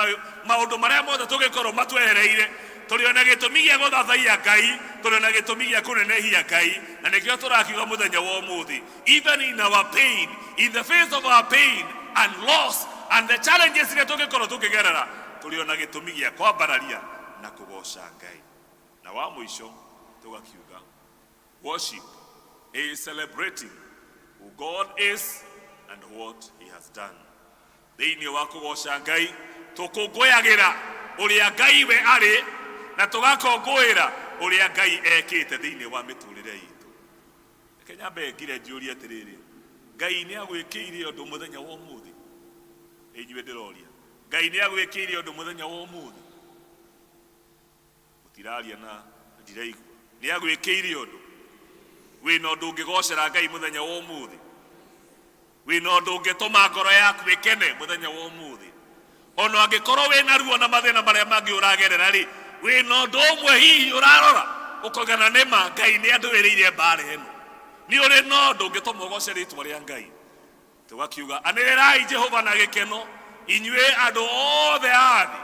maũndũ marĩa mothe tũngĩkorwo matwehereire, tũrĩ ona gĩtũmi gĩa gũthathaiya Ngai, tũrĩ ona gĩtũmi gĩa kũnenehia Ngai. Na nĩkĩo tũrakiuga mũthenya wa ũmũthĩ, even in our pain, in the face of our pain and loss and the challenges iria tũngĩkorwo tũkĩgerera, tũrĩ ona gĩtũmi gĩa kwambararia na kũgoca Ngai. Na wa mũico tũgakiuga worship is celebrating who God is and what he has done. Thĩinĩ wa kũgoca Ngai tũkũngũyagĩra ũrĩa Ngai we arĩ, na tũgakũngũĩra ũrĩa Ngai ekĩte thĩinĩ wa mĩtũrĩre itũ. Reke nyambe ngire njũrie atĩrĩrĩ, Ngai nĩ agwĩkĩire ũndũ mũthenya wa ũmũthĩ? Inyuĩ ndĩroria. Ngai nĩ agwĩkĩire ũndũ mũthenya wa ũmũthĩ. Mũtiraria na ndiraigua. Nĩ agwĩkĩire ũndũ. Wĩna ũndũ ũngĩgocera Ngai mũthenya wa ũmũthĩ. Wĩna ũndũ ũngĩtũma ngoro yaku ĩkene mũthenya wa ũmũthĩ. Ona angĩkorwo wĩna ruo na mathĩna marĩa mangĩ ũragerera rĩ, wĩna ũndũ ũmwe hihi ũrarora ũkauga na nĩma Ngai nĩ andũĩrĩire mbara ĩno. Nĩ ũrĩ na ũndũ ũngĩtũma ũgoce rĩtwa rĩa Ngai. Tũgakiuga, anĩrĩrai Jehova na gĩkeno, inyuĩ andũ othe a thĩ,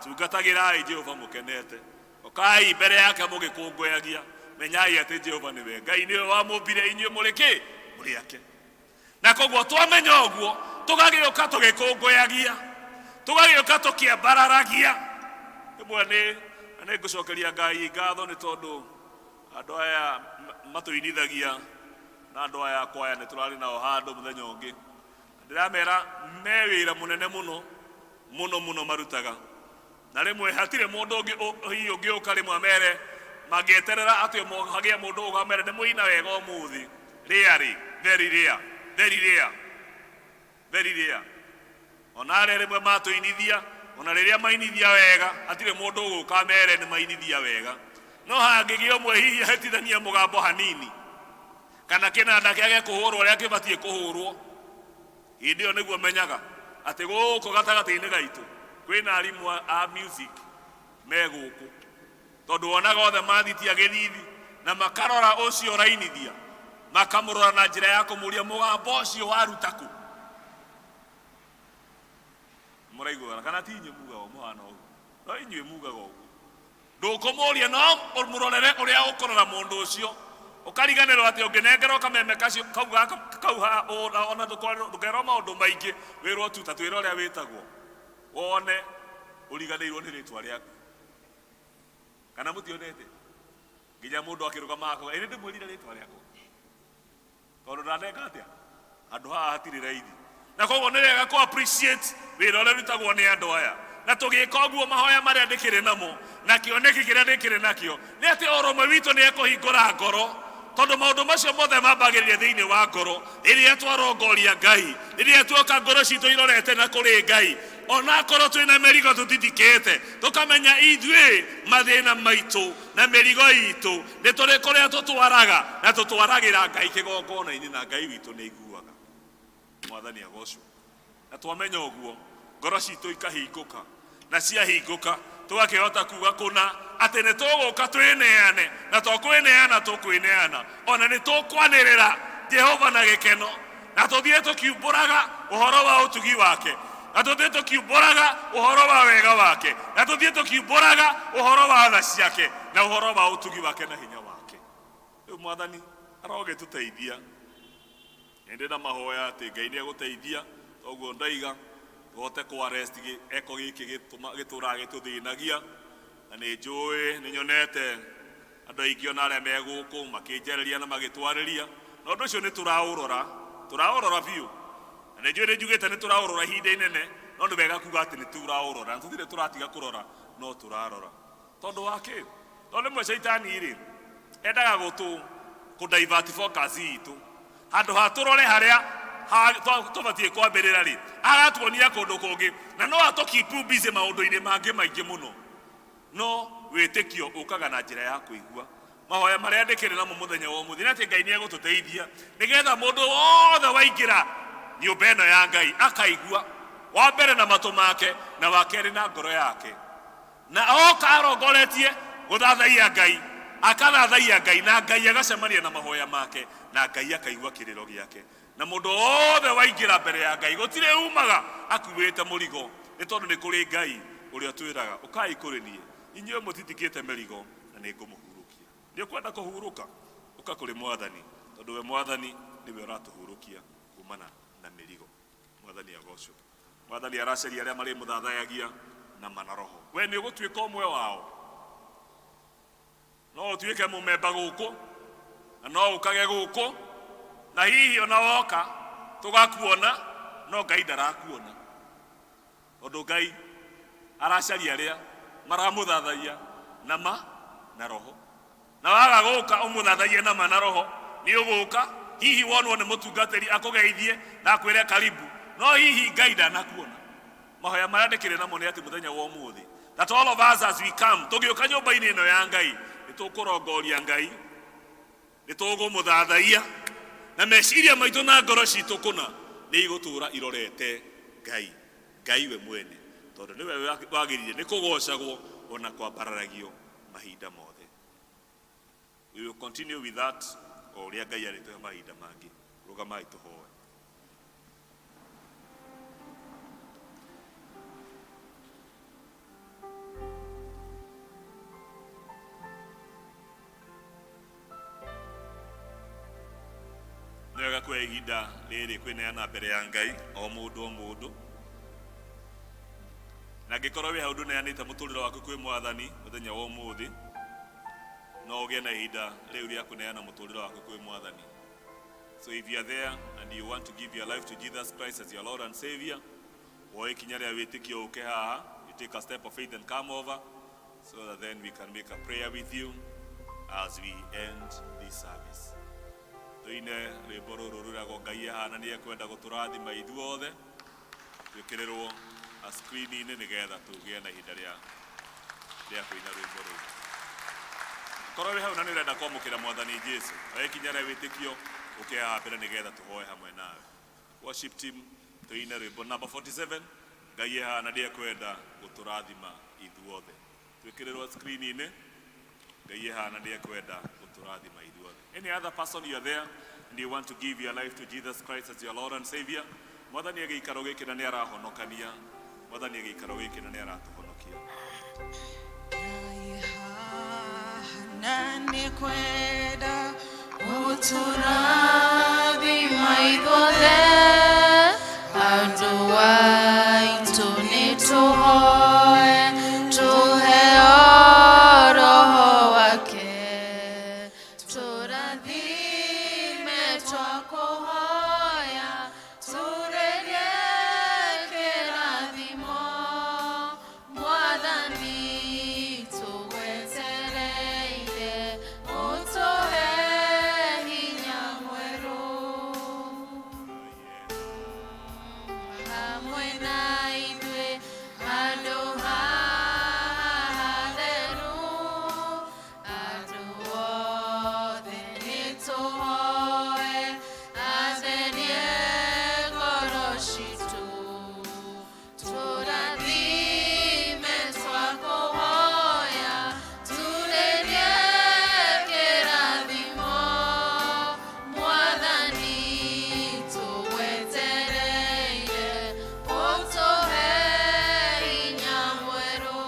tungatagĩrai Jehova mũkenete. Ũkai mbere yake mũgĩkũngũyagia, menyai atĩ Jehova nĩwe Ngai, nĩwe wamũmbire inyuĩ mũrĩ kĩ? Mũrĩ ake. Na koguo twamenya ũguo, tũgagĩũka tũgĩkũngũyagia, tũgagĩũka tũkĩambararagia. Rĩmwe nĩ nĩ ngũcokeria Ngai ngatho nĩ tondũ andũ aya matũinithagia na andũ aya a kwaya nĩ tũrarĩ nao handũ mũthenya ũngĩ. Ndĩramera me wĩra mũnene mũno mũno mũno marutaga. Na rĩmwe hatirĩ mũndũ ũngĩ hihi ũngĩũka rĩmwe amere mangĩeterera atĩ hagĩe mũndũ ũgamere nĩ mũina wega ũmũthĩ. Rarely, very rare, very rare, very rare. Ona arĩa rĩmwe matũinithia, ona rĩrĩa mainithia wega, hatirĩ mũndũ ũgũka amere nĩ mainithia wega. No hangĩgĩa ũmwe hihi ahĩtithanie mũgambo hanini, kana kĩnanda kĩage kũhũrwo ũrĩa kĩbatiĩ kũhũrwo, hĩndĩ ĩyo nĩguo menyaga atĩ gũkũ gatagatĩ-inĩ gaitũ kwĩna arimũ a music me gũkũ, tondũ wonaga othe mathitia gĩthithi na makarora ũcio ũrainithia, makamũrora na njĩra ya kũmũria mũgambo ũcio waruta kũ. Mũraiguana kana ti inyuĩ mugaga mũhana ũguo? No inyuĩ mugaga ũguo. Ndũkũmũria no mũrorere ũrĩa ũkũrora mũndũ ũcio, ũkariganĩrwo atĩ ũngĩnengerwo kameme kacio kau gaka kau haha ona ndũkerwo maũndũ maingĩ, wĩrwo tu ta twĩre ũrĩa wĩtagwo, wone ũriganĩirwo nĩ rĩtwa rĩaku. Kana mũtionete nginya mũndũ akĩrũgama akauga ĩ nĩndĩmwĩrire rĩtwa rĩakwa, tondũ ndaneka atĩa handũ haha hatirĩ raithi. Na koguo nĩ wega kũ appreciate wĩra ũrĩa ũrutagwo nĩ andũ aya, na tũgĩka ũguo mahoya marĩa ndĩkĩrĩ namo na kĩoneki kĩrĩa ndĩkĩrĩ nakĩo nĩ atĩ o ũmwe witũ nĩ ekũhingũra ngoro, tondũ maũndũ macio mothe mambagĩrĩria thĩinĩ wa ngoro. Rĩrĩa twarongoria Ngai, rĩrĩa tuoka ngoro citũ irorete na kũrĩ Ngai, onakorwo twĩna mĩrigo tũtitikĩte, tũkamenya ithuĩ mathĩna maitũ na mĩrigo itũ nĩ tũrĩ kũrĩa tũtwaraga, na tũtwaragĩra Ngai kĩgongona-inĩ, na Ngai witũ nĩ aiguaga. Mwathani agocwo. Na twamenya ũguo, ngoro citũ ikahingũka, na ciahingũka tũgakĩhota kuga kũna atĩ nĩ tũgũka twĩneane, na to kwĩneana tũkwĩneana, ona nĩ tũkwanĩrĩra Jehova na gĩkeno, na tũthiĩ tũkiumbũraga ũhoro wa ũtugi wake, na tũthiĩ tũkiumbũraga ũhoro wa wega wake, na tũthiĩ tũkiumbũraga ũhoro wa tha ciake, na ũhoro wa ũtugi wake na hinya wake. Rĩu Mwathani arogĩtũteithia. Nĩ na mahoya atĩ Ngai nĩ egũteithia, toguo ndaiga tũhote kũ arrest eko gĩkĩ gĩtũraga gĩtũthĩnagia. Na nĩ njũĩ nĩ nyonete andũ aingĩ ona arĩa me gũkũ makĩnjarĩria na magĩtwarĩria, na ũndũ ũcio nĩ tũraũrora, tũraũrora biũ. Na nĩ njũĩ nĩ njugĩte nĩ tũraũrora ihinda inene, no nĩ wega kuga atĩ nĩ tũraũrora, na tũtirĩ tũratiga kũrora, no tũrarora. Tondũ wa kĩ? Tondũ rĩmwe caitani rĩ, endaga gũtũ kũ divert focus itũ, handũ ha tũrore harĩa tũbatiĩ kwambĩrĩra rĩ, agatuonia kũndũ kũngĩ, na no atũ keep busy maũndũ-inĩ mangĩ maingĩ mũno. No wĩtĩkio ũkaga na njĩra ya kũigua. Mahoya marĩa ndĩkĩrĩ namo mũthenya wa ũmũthĩ nĩ atĩ Ngai nĩ egũtũteithia nĩgetha mũndũ wothe waingĩra nyũmba ĩno ya Ngai akaigua, wa mbere na matũ make, na wa kerĩ na ngoro yake, na oka arongoretie gũthathaiya Ngai, akathathaiya Ngai, na Ngai agacemania na mahoya make, na Ngai akaigua kĩrĩro gĩake. Na mũndũ wothe waingĩra mbere ya Ngai gũtirĩ umaga akuĩte mũrigo, nĩ tondũ nĩ kũrĩ Ngai ũrĩa ũtwĩraga, ũkai kũrĩ niĩ inyuĩ mũtitikĩte mĩrigo, na nĩ ngũmũhurũkia. Nĩ ũkwenda kũhurũka? Ũka kũrĩ Mwathani, tondũ we Mwathani nĩwe ũratũhurũkia kumana na mĩrigo. Mwathani agocwo. Mwathani aracaria arĩa marĩmũthathayagia na ma na roho. We nĩ ũgũtuĩka ũmwe wao. No ũtuĩke mũmemba gũkũ, na no ũkage gũkũ, na hihi ona woka tũgakuona, no Ngai ndarakuona, tondũ Ngai aracaria arĩa maramũthathaiya na ma na roho. Na waga gũka ũmũthathaiye na ma na roho, nĩ ũgũka hihi wonwo nĩ mũtungatĩri akũgeithie na akwĩre karibu, no hihi Ngai ndanakuona. Mahoya marĩa ndĩkĩrĩ namo nĩ atĩ mũthenya wa ũmũthĩ, that all of us as we come, tũgĩũka nyũmba-inĩ ĩno ya Ngai, nĩ tũkũrongoria Ngai, nĩ tũkũmũthathaia, na meciria maitũ na ngoro citũ kũna nĩ igũtũra irorete Ngai, Ngai we mwene, tondũ nĩwe wagĩrĩire nĩ kũgocagwo ona kwambararagio mahinda mothe. We will continue with that o ũrĩa Ngai arĩtũhe mahinda mangĩ. Rũgamai tũhoe. Nĩ wega kuoya ihinda rĩrĩ kwĩneana mbere ya Ngai, o mũndũ o mũndũ. Na angĩkorwo wĩ hau ndũneanĩte mũtũrĩre waku kwĩ Mwathani mũthenya wa ũmũthĩ, no ũgĩe na ihinda rĩu rĩa kũneana mũtũrĩre waku kwĩ Mwathani. So if you are there and you want to give your life to Jesus Christ as your Lord and Savior, woe ikinya rĩa wĩtĩkio ũke haha, you take a step of faith and come over so that then we can make a prayer with you as we end this service. Tũine rwĩmbo rũrũ rwĩragwo Ngai ahana nĩ ekwenda gũtũrathima ithuothe, twĩkĩrĩrwo screen-inĩ nĩgetha tũgĩe na ihinda rĩa kũina rwĩmbo rũu. Korwo wĩ hau na nĩ ũrenda kwamũkĩra Mwathani Jesu, oya ikinya rĩa wĩtĩkio ũke haha mbere nĩgetha tũhoe hamwe nawe. Worship team, tũine rwĩmbo number 47, Ngai ehana nĩ ekwenda gũtũrathima ithuothe. Twĩkĩrĩrwo screen-inĩ, Ngai ehana nĩ ekwenda gũtũrathima ithuothe. Any other person, you are there and you want to give your life to Jesus Christ as your Lord and Savior, Mwathani agĩikaro gĩkĩ na nĩ arahonokania, Mwathani agĩikaro gĩkĩ na nĩ aratũhonokia. Na nĩ kwenda gũtũrathima ithuothe, andũ aitũ nĩ tũhoe tũheo Roho wake, tũrathime twakũhoya, tũrerie kĩrathimo, Mwathani tũgwetereire ũtũhe hinya mwerũ hamwe na ithuĩ handũ haha hatheru. Andũ othe nĩ tũhoe atherie ngoro citũ, tũrathime twakũhoya, tũrerie kĩrathimo, Mwathani tũgwetereire ũtũhe hinya mwerũ.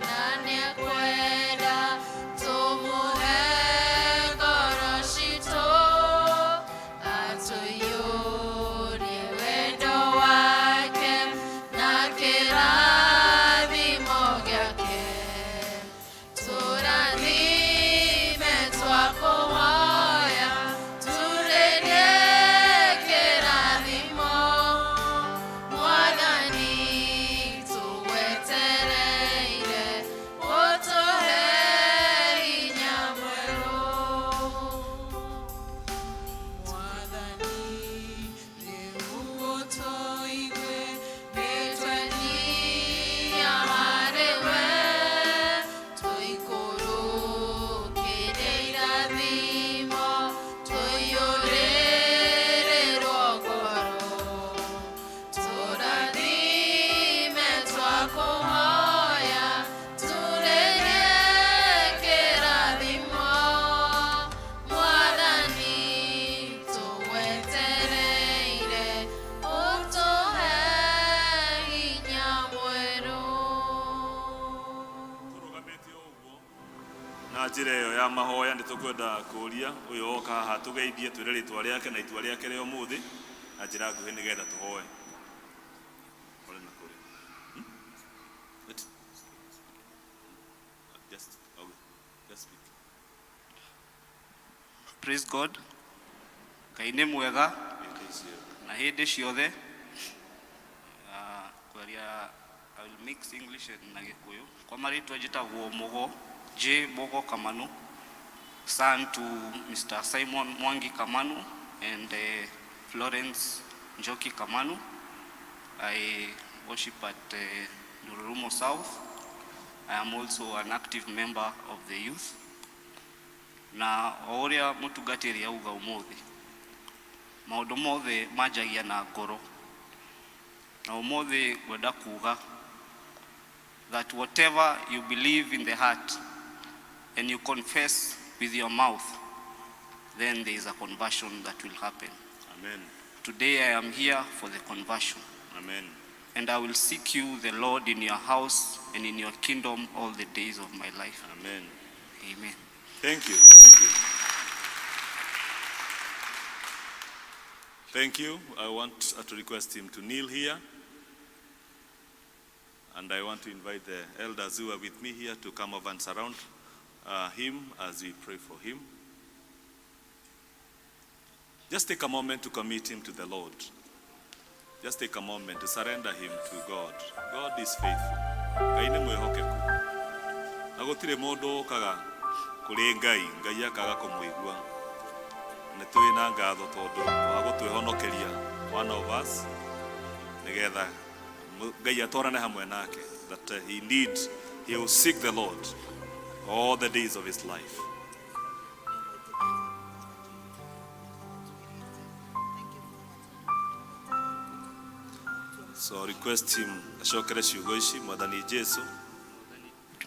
Na nĩekwenda tũmũhe ngoro citũ, atũiyũrie wendo wake na kĩrathimo gĩake, tũrathime twakũhoya, tũrerie kĩrathimo, Mwathani tũgwetereire ũtũhe hinya mwerũ. Mwathani, rĩu ũtũigue, nĩtwenyihia harĩ we, tũikũrũkĩre irathimo, tũiyũrĩrĩrwo ngoro, tũrathime twakũhoya, tũrerie kĩrathimo, Mwathani tũgwetereire ũtũhe hinya mwerũ. Tũrũgamĩte o ũguo na njĩra ĩyo ya mahoya, nĩ tũkwenda kũũria ũyũ woka haha tũgeithie, twĩre rĩtwa rĩake na itua rĩake rĩa ũmũthĩ na njĩra nguhĩ nĩgetha tũhoe. Pole na kũrĩ. What? Just, okay. Just speak. Praise God. Ngai nĩ mwega Hĩndĩ ciothe. Na hĩndĩ ciothe. Kwaria I will mix English and na Gĩkũyũ. Kwa marĩtwa njĩtagwo Mugo J Mugo Kamanu, son to Mr. Simon Mwangi Kamanu and Florence. Njoki Kamanu. I worship at Ndururumo South. I am also an active member of the youth. Na o ũrĩa mũtungatĩri auga ũmũthĩ, maũndũ mothe manjagia na ngoro. Na ũmũthĩ ngwenda kuga that whatever you believe in the heart and you confess with your mouth, then there is a conversion that will happen. Amen. Today I am here for the conversion. Amen. And I will seek you, the Lord, in your house and in your kingdom all the days of my life. Amen. Amen. Thank you. Thank you. Thank you. I want to request him to kneel here. And I want to invite the elders who are with me here to come over and surround him as we pray for him. Just take a moment to commit him to the Lord. Just take a moment to surrender him to God. God is faithful. Ngai nĩ mwĩhokeku. Na gũtirĩ mũndũ ũkaga kũrĩ Ngai, Ngai akaga kũmũigua. Nĩ twĩ na ngatho tondũ wa gũtwĩhonokeria one of us nĩgetha Ngai atwarane hamwe nake, that he will seek the Lord all the days of his life. So request him acokere ciugo ici: Mwathani Jesu.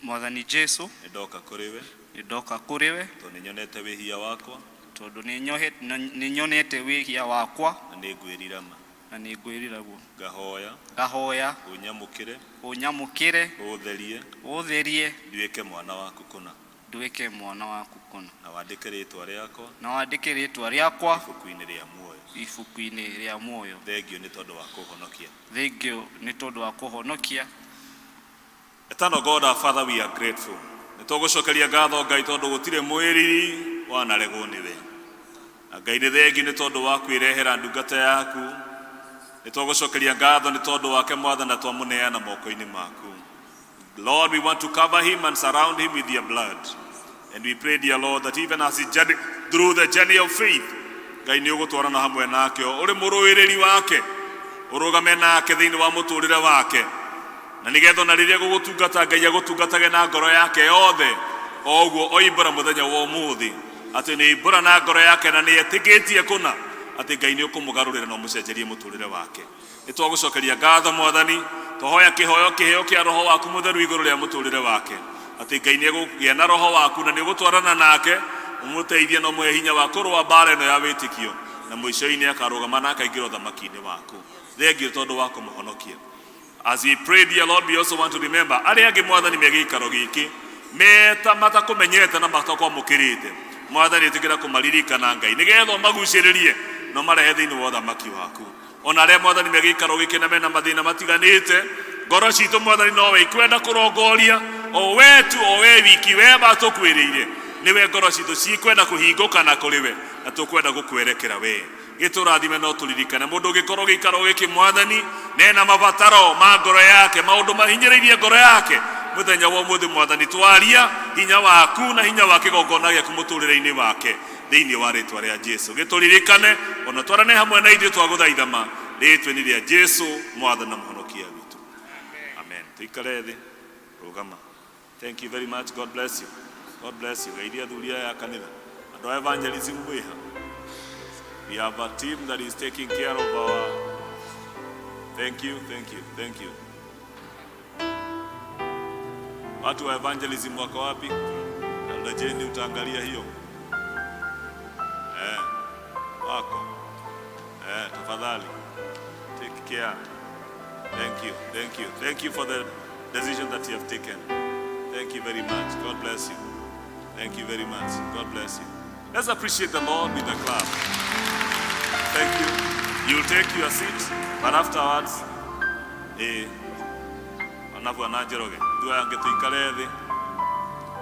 Mwathani Jesu. Nĩ ndoka kũrĩ we. Nĩ ndoka kũrĩ we. Tondũ nĩ nyonete wĩhia wakwa. Tondũ nĩ nyonete wĩhia wakwa. Na nĩ ngwĩrira ma. Na nĩ ngwĩrira guo. Ngahoya. Ngahoya. Ũnyamũkĩre. Ũnyamũkĩre. Ũtherie. Ũtherie. Nduĩke mwana waku kũna. Nduĩke mwana waku kũna. Na wandĩke rĩtwa rĩakwa. Na wandĩke rĩtwa rĩakwa. Ibuku-inĩ rĩa muoyo. Ibuku-inĩ rĩa muoyo. Thengio nĩ tondũ wa kũhonokia. Thengio nĩ tondũ wa kũhonokia. Eternal God, our Father, we are grateful. Nĩ tũgũcokeria ngatho Ngai tondũ gũtirĩ mwĩriri wanaregwo nĩwe. Na Ngai nĩ thengi nĩ tondũ wa kwĩrehera ndungata yaku. Nĩ tũgũcokeria ngatho nĩ tondũ wake Mwathani na twamũneana moko-inĩ maku. Lord, we want to cover him and surround him with your blood. And we pray, dear Lord, that even as he journey through the journey of faith, Ngai nĩ ũgũtwarana hamwe nake ũrĩ mũrũĩrĩri wake, ũrũgame nake thĩinĩ wa mũtũrĩre wake, na nĩgetha ona rĩrĩa gũgũtungata Ngai agũtungatage na ngoro yake yothe o ũguo oimbũra mũthenya wa ũmũthĩ atĩ nĩ oimbũra na ngoro yake na nĩ etĩkĩtie kũna atĩ Ngai nĩ ũkũmũgarũrĩra na ũmũcenjerie mũtũrĩre wake. Nĩ twagũcokeria ngatho Mwathani, twahoya kĩhoyo kĩheo kĩa roho waku mũtheru igũrũ rĩa mũtũrĩre wake, atĩ Ngai nĩ egũkĩgĩa na roho waku na nĩ ũgũtwarana nake ũmũteithie na ũmũhe hinya wa kũrũa mbara ĩno ya wĩtĩkio, na mũico-inĩ akarũgama na akaingĩra ũthamaki-inĩ waku. Thengio tondũ wa kũmũhonokia. As we pray, dear Lord, we also want to remember arĩa angĩ Mwathani me gĩikaro gĩkĩ meta matakũmenyete na matakwamũkĩrĩte. Mwathani, ĩtĩkĩra kũmaririkana Ngai nĩgetha ũmagucĩrĩrie na ũmarehe thĩinĩ wa ũthamaki waku. Ona arĩa Mwathani me gĩikaro gĩkĩ na mena mathĩna matiganĩte, ngoro citũ Mwathani nowe ikwenda kũrongoria, o we tu, o we wiki, we matũkuĩrĩire nĩwe ngoro citũ cikwenda kũhingũka na kũrĩ we na tũkwenda gũkwerekera we. Gĩtũrathime no tũririkane mũndũ ũngĩkorwo gĩikaro gĩkĩ Mwathani nena mabataro ma ngoro yake, maũndũ mahinyĩrĩirie ngoro yake mũthenya wa ũmũthĩ Mwathani, twaria hinya waku na hinya wa kĩgongona gĩaku mũtũrĩre-inĩ wake thĩinĩ wa rĩtwa rĩa Jesu. Gĩtũririkane ona twarane hamwe na ithuĩ, twagũthaitha ma rĩtwa-inĩ rĩa Jesu Mwathani na mũhonokia witũ. Amen. Tũikare thĩ. Rũgama. Thank you very much. God bless you. God bless you. Geithia athuri aya a kanitha, andũ a evangelism mwĩha. We have a team that is taking care of our. Thank you, thank you, thank you. Watu wa evangelism wako wapi? Elder Jane, utaangalia hiyo. Wako. Tafadhali. Take care. Thank you, thank you. Thank you for the decision that you have taken. Thank you very much. God bless you. Thank you very much. God bless you. Let's appreciate the Lord with a clap. Thank you. You'll take your seat, but afterwards, ona Njoroge, ithuĩ angĩ tũikare thĩ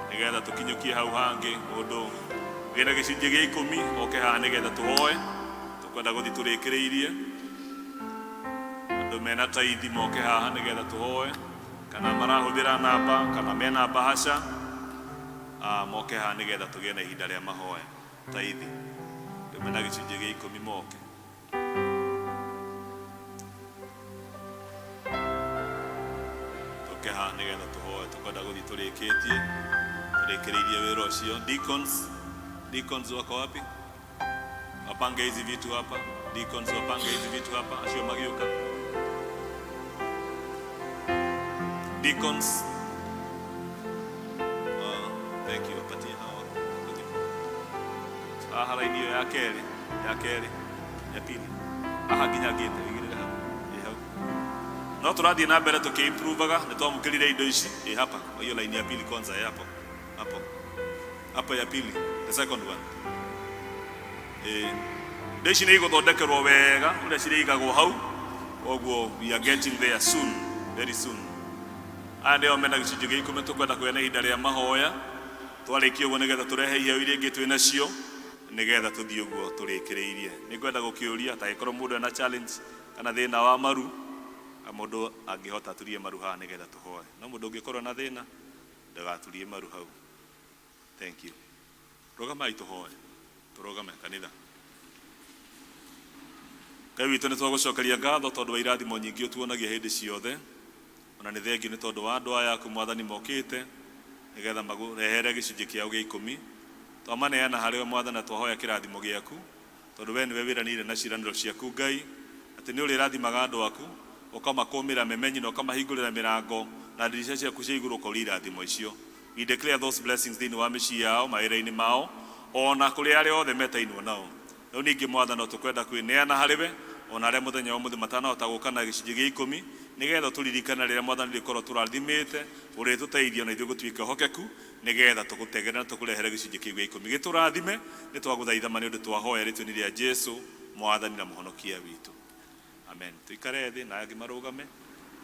nĩgetha tũkinyũkie hau hangĩ. Mũndũ wĩna gĩcunjĩ gĩa ikũmi oke haha nĩgetha tũhoe, tũkwenda gũthiĩ tũrĩkĩrĩirie. Andũ mena taithi moke haha nĩgetha tũhoe, kana marahũthĩra namba kana mena bahasha, moke haha nĩgetha tũgĩe na ihinda rĩa mahoya. Taithi, andũ mena gĩcunjĩ gĩa ikũmi moke. Moke haha nĩgetha tũhoe. Tũkwenda gũthiĩ tũrĩkĩtie, tũrĩkĩrĩirie wĩra ũcio. Deacons, deacons wako wapi? Wapange hizi vitu hapa. Deacons wapange hizi vitu hapa, acio magĩũka. Deacons. Oh, thank you. Wapatie hawa. Haha raini ĩyo ya kerĩ, ya kerĩ, ya pili. Haha nginya ngĩte, wĩigĩrĩre hau. Ĩ hau. No tũrathiĩ na mbere tũkĩ-improvaga, nĩ twamũkĩrire indo ici. Ĩ hapa, hiyo line ya pili kwanza, ĩ hapo. Hapo. Hapo ya pili, the second one. Ĩ indo ici nĩ igũthondekerwo wega ũrĩa cirĩigagwo hau. Koguo we are getting there soon, very soon. Aya nĩo mena gĩcunjĩ gĩa 10. Tũkwenda kũgĩa na ihinda rĩa mahoya twarĩkia ũguo, nĩgetha tũrehe iheo iria ingĩ twĩ nacio, nĩgetha tũthiĩ ũguo tũrĩkĩrĩirie. Nĩ ngwenda gũkĩũria tagĩkorwo mũndũ ena challenge kana thĩna wa maru, mũndũ angĩhota aturie maru haha nĩgetha tũhoe. No mũndũ ũngĩkorwo na thĩna ndagaturie maru hau. Thank you. Rũgamai tũhoe. Tũrũgame kanitha. Ngai witũ, nĩ twagũcokeria ngatho tondũ wa irathimo nyingĩ ũtuonagia hĩndĩ ciothe. Ona nĩ thengiũ nĩ tondũ wa andũ aya aku, Mwathani, mokĩte nĩgetha magũrehere gĩcunjĩ kĩao gĩa 10. Twamaneana harĩ we, Mwathani, na twahoya kĩrathimo gĩaku, tondũ we nĩwe wĩranĩire na ciĩranĩro ciaku, Ngai, atĩ nĩ ũrĩrathimaga andũ aku, ũkamakũmĩra memenyi na ũkamahingũrĩra mĩrango na ndirica ciaku cia igũrũ, ũkauria irathimo icio. We declare those blessings thĩinĩ wa mĩciĩ yao, mawĩra-inĩ mao, ona kũrĩ arĩa othe metainwo nao. Rĩu ningĩ, Mwathani, no tũkwenda kwĩneana harĩ we, ona arĩa mũthenya wa ũmũthĩ matanahota gũka na gĩcunjĩ gĩa 10, nĩgetha tũririkane rĩrĩa, Mwathani, rĩkorwo tũrathimĩte, ũrĩtũteithia ona ithuĩ gũtuĩka ehokeku, nĩgetha tũgũtegere na tũkũrehere gĩcunjĩ kĩu gĩa 10. Gĩtũrathime, nĩ twagũthaitha ma nĩ ũndũ twahoya rĩtwa-inĩ rĩa Jesu, Mwathani na Mũhonokia witũ, amen. Tũikare thĩ na angĩ marũgame.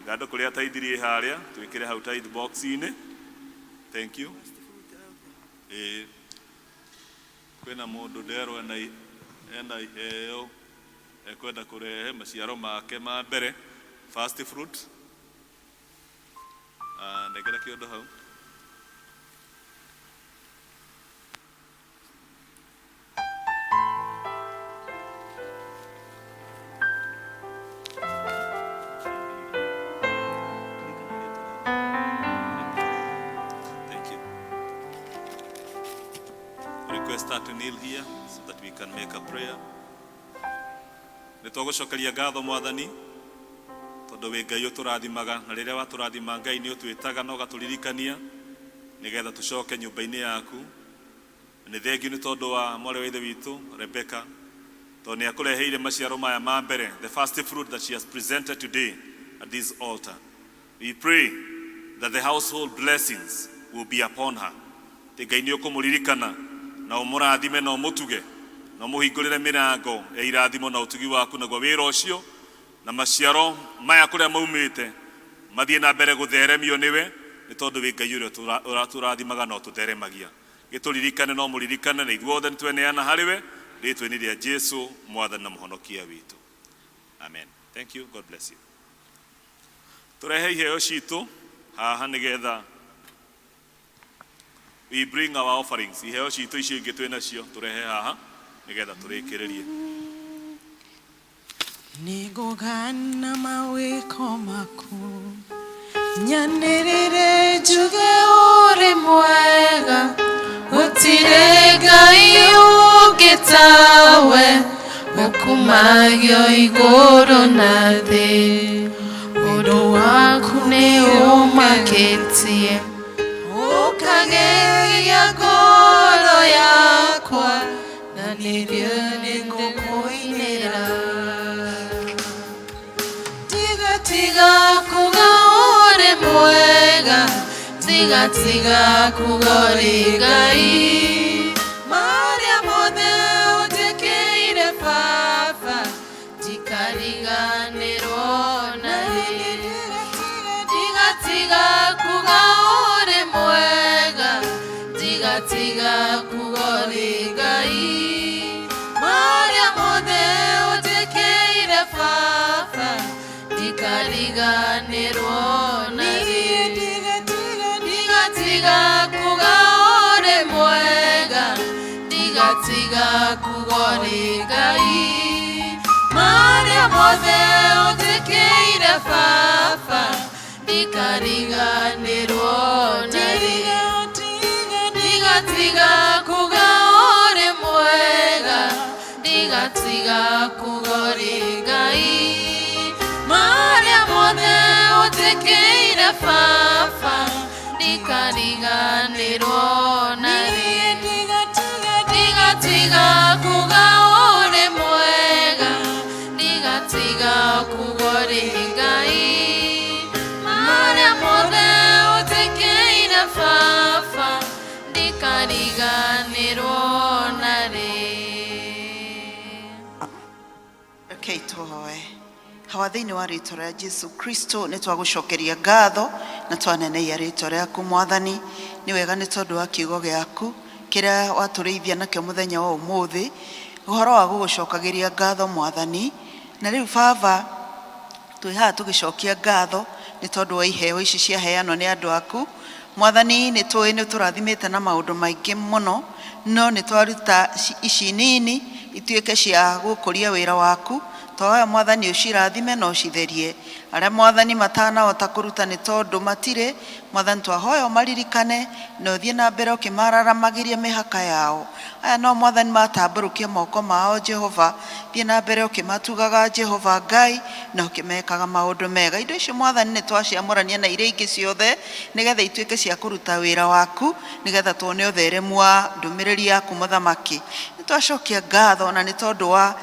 Ithandũkũ rĩa tithe rĩ harĩa, twĩkĩre hau tithe box-inĩ. Thank you. Ĩĩ, kwĩna mũndũ nderwo ena iheo ekwenda kũrehe, maciaro make ma mbere, first fruit. Ah, nengera kĩondo hau. Thank you. Request her to kneel here so that we can make a prayer. Nĩ twagũcokeria ngatho, Mwathani, tondũ wĩ Ngai ũtũrathimaga, na rĩrĩa watũrathima, Ngai, nĩ ũtwĩtaga na ũgatũririkania nĩgetha tũcoke nyũmba-inĩ yaku. Nĩ thengiũ nĩ tondũ wa mwarĩ wa ithe witũ Rebecca, tondũ nĩ akũreheire maciaro maya ma mbere, the first fruit that she has presented today at this altar. We pray that the household blessings will be upon her, atĩ Ngai nĩ ũkũmũririkana na ũmũrathime na ũmũtuge na ũmũhingũrĩre mĩrango ya irathimo na ũtugi waku, naguo wĩra ũcio na maciaro maya kũrĩa maumĩte mathiĩ na mbere gũtheremio nĩwe, nĩ tondũ wĩ Ngai ũrĩa ũratũrathimaga na ũtũtheremagia. Gĩtũririkane no mũririkane, na ithuothe nĩ tweneana harĩ we rĩtwa-inĩ rĩa Jesu, Mwathani na Mũhonokia witũ, amen. Thank you. God bless you. Tũrehe iheo citũ haha nĩgetha we bring our offerings. Iheo citũ icio ingĩ twĩ nacio tũrehe haha nĩgetha tũrĩkĩrĩrie. Nĩngũgana mawĩko maku, nyanĩrĩre njuge ũrĩ mwega. Gũtirĩ Ngai ũngĩ tawe, ũkumagio igũrũ na thĩ. Ũndũ waku nĩ ũmakĩtie, ũkagegia ngoro yakwa, na nĩrĩo nĩngũkũinĩra. Tiga, tiga kuga ũrĩ mwega, tiga, tiga kuga ũrĩ Ngai. Marĩa mothe ũnjĩkĩire, Baba, ndikariganĩrwo na rĩ. Tiga, tiga kuga ũrĩ mwega, tiga, tiga kuga ũrĩ Ngai. Marĩa mothe ũnjĩkĩire, Baba, ndikariganĩrwo na rĩ. Tiga, tiga kuga ũrĩ mwega, tiga, tiga kuga ũrĩ Ngai. Marĩa mothe ũnjĩkĩire, Baba, Ndikariganĩrwo na rĩ. Ndigatiga kuga ũrĩ mwega, ndigatiga kuga ũrĩ Ngai. Marĩa mothe ũnjĩkĩire baba, ndikariganĩrwo na rĩ. Ndigatiga kuga ũrĩ mwega, ndigatiga kuga ũrĩ Ngai. Marĩa mothe ũnjĩkĩire baba, ndikariganĩrwo na rĩ. Rekei tũhoe. Hawa thĩinĩ wa rĩtwa rĩa Jesu Kristo nĩ twagũcokeria ngatho na twanenehia rĩtwa rĩaku Mwathani. Nĩ wega nĩ tondũ wa kiugo gĩaku kĩrĩa watũrĩithia nakĩo mũthenya wa ũmũthĩ, ũhoro wa gũgũcokagĩria ngatho Mwathani. Na rĩu Baba, twĩ haha tũgĩcokia ngatho nĩ tondũ wa iheo ici ciaheanwo nĩ andũ aku. Mwathani, nĩ tũĩ nĩ ũtũrathimĩte na maũndũ maingĩ mũno, no nĩ twaruta ici nini ituĩke cia gũkũria wĩra waku. Twahoya Mwathani ũcirathime na ũcitherie. Arĩa Mwathani matanahota kũruta nĩ tondũ matirĩ, Mwathani twahoya ũmaririkane na ũthiĩ na mbere ũkĩmararamagĩria mĩhaka yao. Aya no Mwathani matambũrũkia moko mao Jehova, thiĩ na mbere ũkĩmatugaga Jehova Ngai na ũkĩmekaga maũndũ mega. Indo icio Mwathani nĩ twaciamũrania na iria ingĩ ciothe nĩgetha ituĩke cia kũruta wĩra waku, nĩgetha tuone ũtheremu wa ndũmĩrĩri yaku Mũthamaki. Nĩ twacokia ngatho na nĩ tondũ wa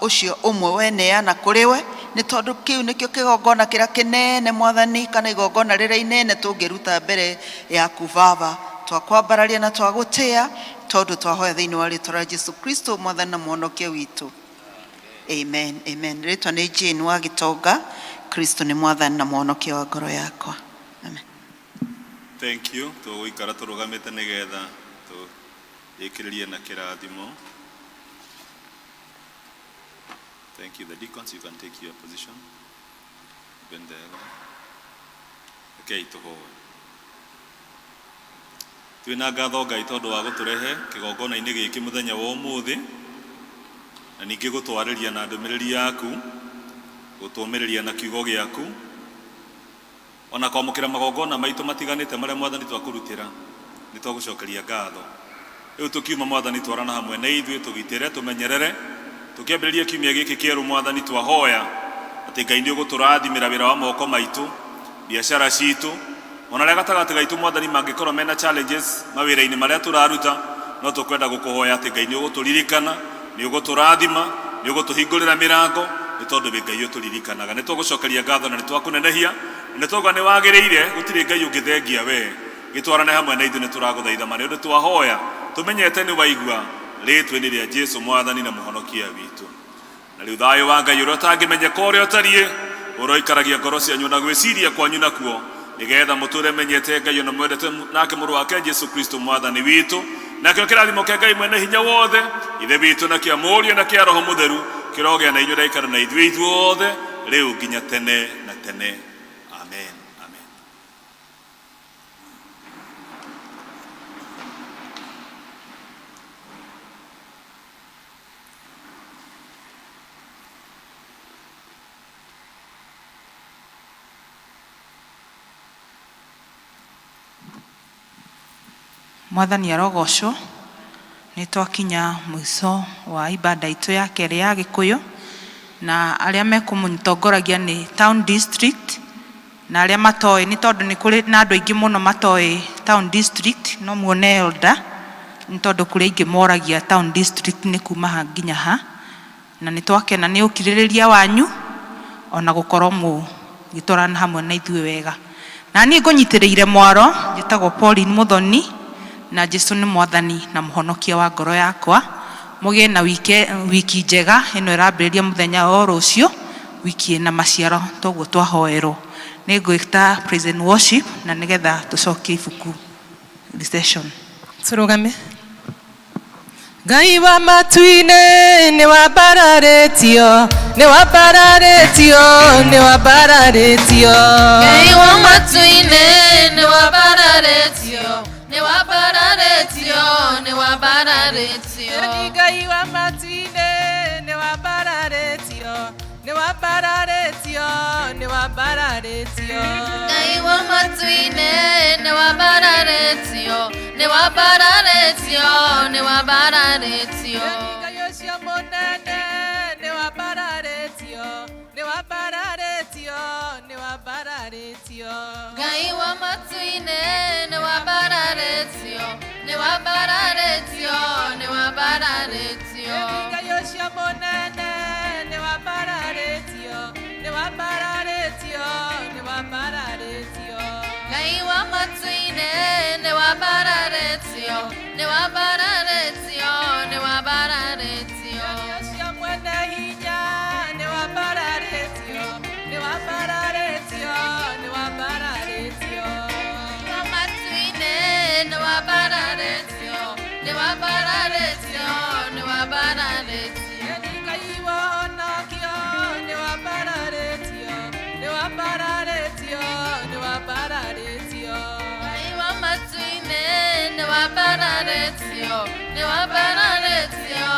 ũcio ũmwe weneana kũrĩ we, nĩ tondũ kĩu nĩkĩo kĩgongona kĩrĩa kĩnene Mwathani, kana igongona rĩrĩa inene tũngĩruta mbere yaku Baba. Twakwambararia na twagũtĩa tondũ twahoya thĩinĩ wa rĩtwa rĩa Jesu Kristo Mwathani na Mũhonokia witũ. Amen, amen. Rĩtwa nĩ Jane wa Gĩtonga. Kristo nĩ Mwathani na Mũhonokia wa ngoro yakwa. Amen. Thank you. Tũgũikara tũrũgamĩte nĩgetha tũrĩkĩrĩrie na kĩrathimo. Thank you. The deacons, you can take your position. Been there. Okay, tũhoe. Twĩna ngatho Ngai tondũ wa gũtũrehe kĩgongona-inĩ gĩkĩ mũthenya wa ũmũthĩ, na ningĩ gũtwarĩria na ndũmĩrĩri yaku, gũtũmĩrĩria na kiugo gĩaku, ona kwamũkĩra magongona maitũ matiganĩte marĩa Mwathani twakũrutĩra, nĩ twagũcokeria ngatho. Rĩu tũkiuma Mwathani twarana hamwe na ithuĩ, tũgitĩre, tũmenyerere, tũkĩambĩrĩria kiumia gĩkĩ kĩerũ Mwathani twahoya atĩ Ngai nĩ ũgũtũrathimĩra wĩra wa moko maitũ, biacara citũ, ona arĩa gatagatĩ gaitũ Mwathani mangĩkorwo mena challenges mawĩra-inĩ marĩa tũraruta, no tũkwenda gũkũhoya atĩ Ngai nĩ ũgũtũririkana, nĩ ũgũtũrathima, nĩ ũgũtũhingũrĩra mĩrango, nĩ tondũ wĩ Ngai ũtũririkanaga. Nĩ tũgũcokeria ngatho na nĩ twakũnenehia, na nĩ twauga nĩ wagĩrĩire, gũtirĩ Ngai ũngĩthengia we. Gĩtwarane hamwe na ithuĩ nĩ tũragũthaitha ma nĩ ũndũ twahoya, tũmenyete nĩ waigua rĩtwa-inĩ rĩa Jesu Mwathani na Mũhonokia witũ. Na rĩu thayũ wa Ngai ũrĩa ũtangĩmenyeka ũrĩa ũtariĩ, ũroikaragia ngoro cianyu na gwĩciria kwanyu nakuo, nĩgetha mũtũre menyete Ngai ona mwendete nake mũrũ wake Jesu Kristo Mwathani witũ. Nakĩo kĩrathimo kĩa Ngai mwene hinya wothe, Ithe witũ na kĩa Mũriũ na kĩa Roho Mũtheru, kĩrogĩa na inyuĩ na gĩikare na ithuĩ ithuothe rĩu nginya tene na tene. Amen. Amen. Mwathani arogocwo. Nĩ twakinya mũico wa ibada itũ ya kerĩ ya Gĩkũyũ, na arĩa mekũmũtongoragia nĩ Town District, na arĩa matoĩ, nĩ tondũ nĩ kũrĩ na andũ aingĩ mũno matoĩ Town District, no muone elder, nĩ tondũ kũrĩ aingĩ moragia Town District nĩ kuma ha nginya ha, na nĩ twakena nĩ ũkirĩrĩria wanyu ona gũkorwo mũgĩtwarana hamwe na ithuĩ wega. Na niĩ ngũnyitĩrĩire mwaro, njĩtagwo Pauline Muthoni, na Jesu nĩ Mwathani na Mũhonokia wa ngoro yakwa. Mũgĩe na wiki njega ĩno ĩrambĩrĩria mũthenya o rũciũ, wiki ĩna maciaro toguo twahoerwo. Nĩ ngwĩta praise and worship na nĩgetha tũcokie ibuku recession. Tũrũgame. Ngai wa matu-inĩ nĩ wambararĩtio, nĩ wambararĩtio, nĩ wambararĩtio. Ngai wa matu-inĩ nĩ wambararĩtio, nĩ wambararĩtio, nĩ wambararĩtio. Ngai wa matu-inĩ nĩ wambararĩtio, Nĩ wambararĩtio, nĩ wambararĩtio. Ngai wa matu-inĩ nĩ wambararĩtio, nĩ wambararĩtio, nĩ wambararĩtio. Ngai ũcio mũnene nĩ wambararĩtio, nĩ wambararĩtio, nĩ wambararĩtio. Ngai wa matu-inĩ nĩ wambararĩtio, nĩ wambararĩtio, nĩ wambararĩtio. Ngai ũcio mũnene nĩ wambararĩtio, nĩ wambararĩtio, nĩ wambararĩtio. Ngai wa matu-inĩ nĩ wambararĩtio, nĩ wambararĩtio, nĩ wambararĩtio. Ũcio mwene hinya nĩ wambararĩtio, nĩ wambararĩtio, nĩ wambararĩtio. Wa matu-inĩ nĩ wambararĩtio, nĩ wambararĩtio, nĩ wambararĩtio. Ngai wahonokio nĩ wambararĩtio, nĩ wambararĩtio, nĩ wambararĩtio. Ngai wa matu-inĩ nĩ wambararĩtio, nĩ wambararĩtio,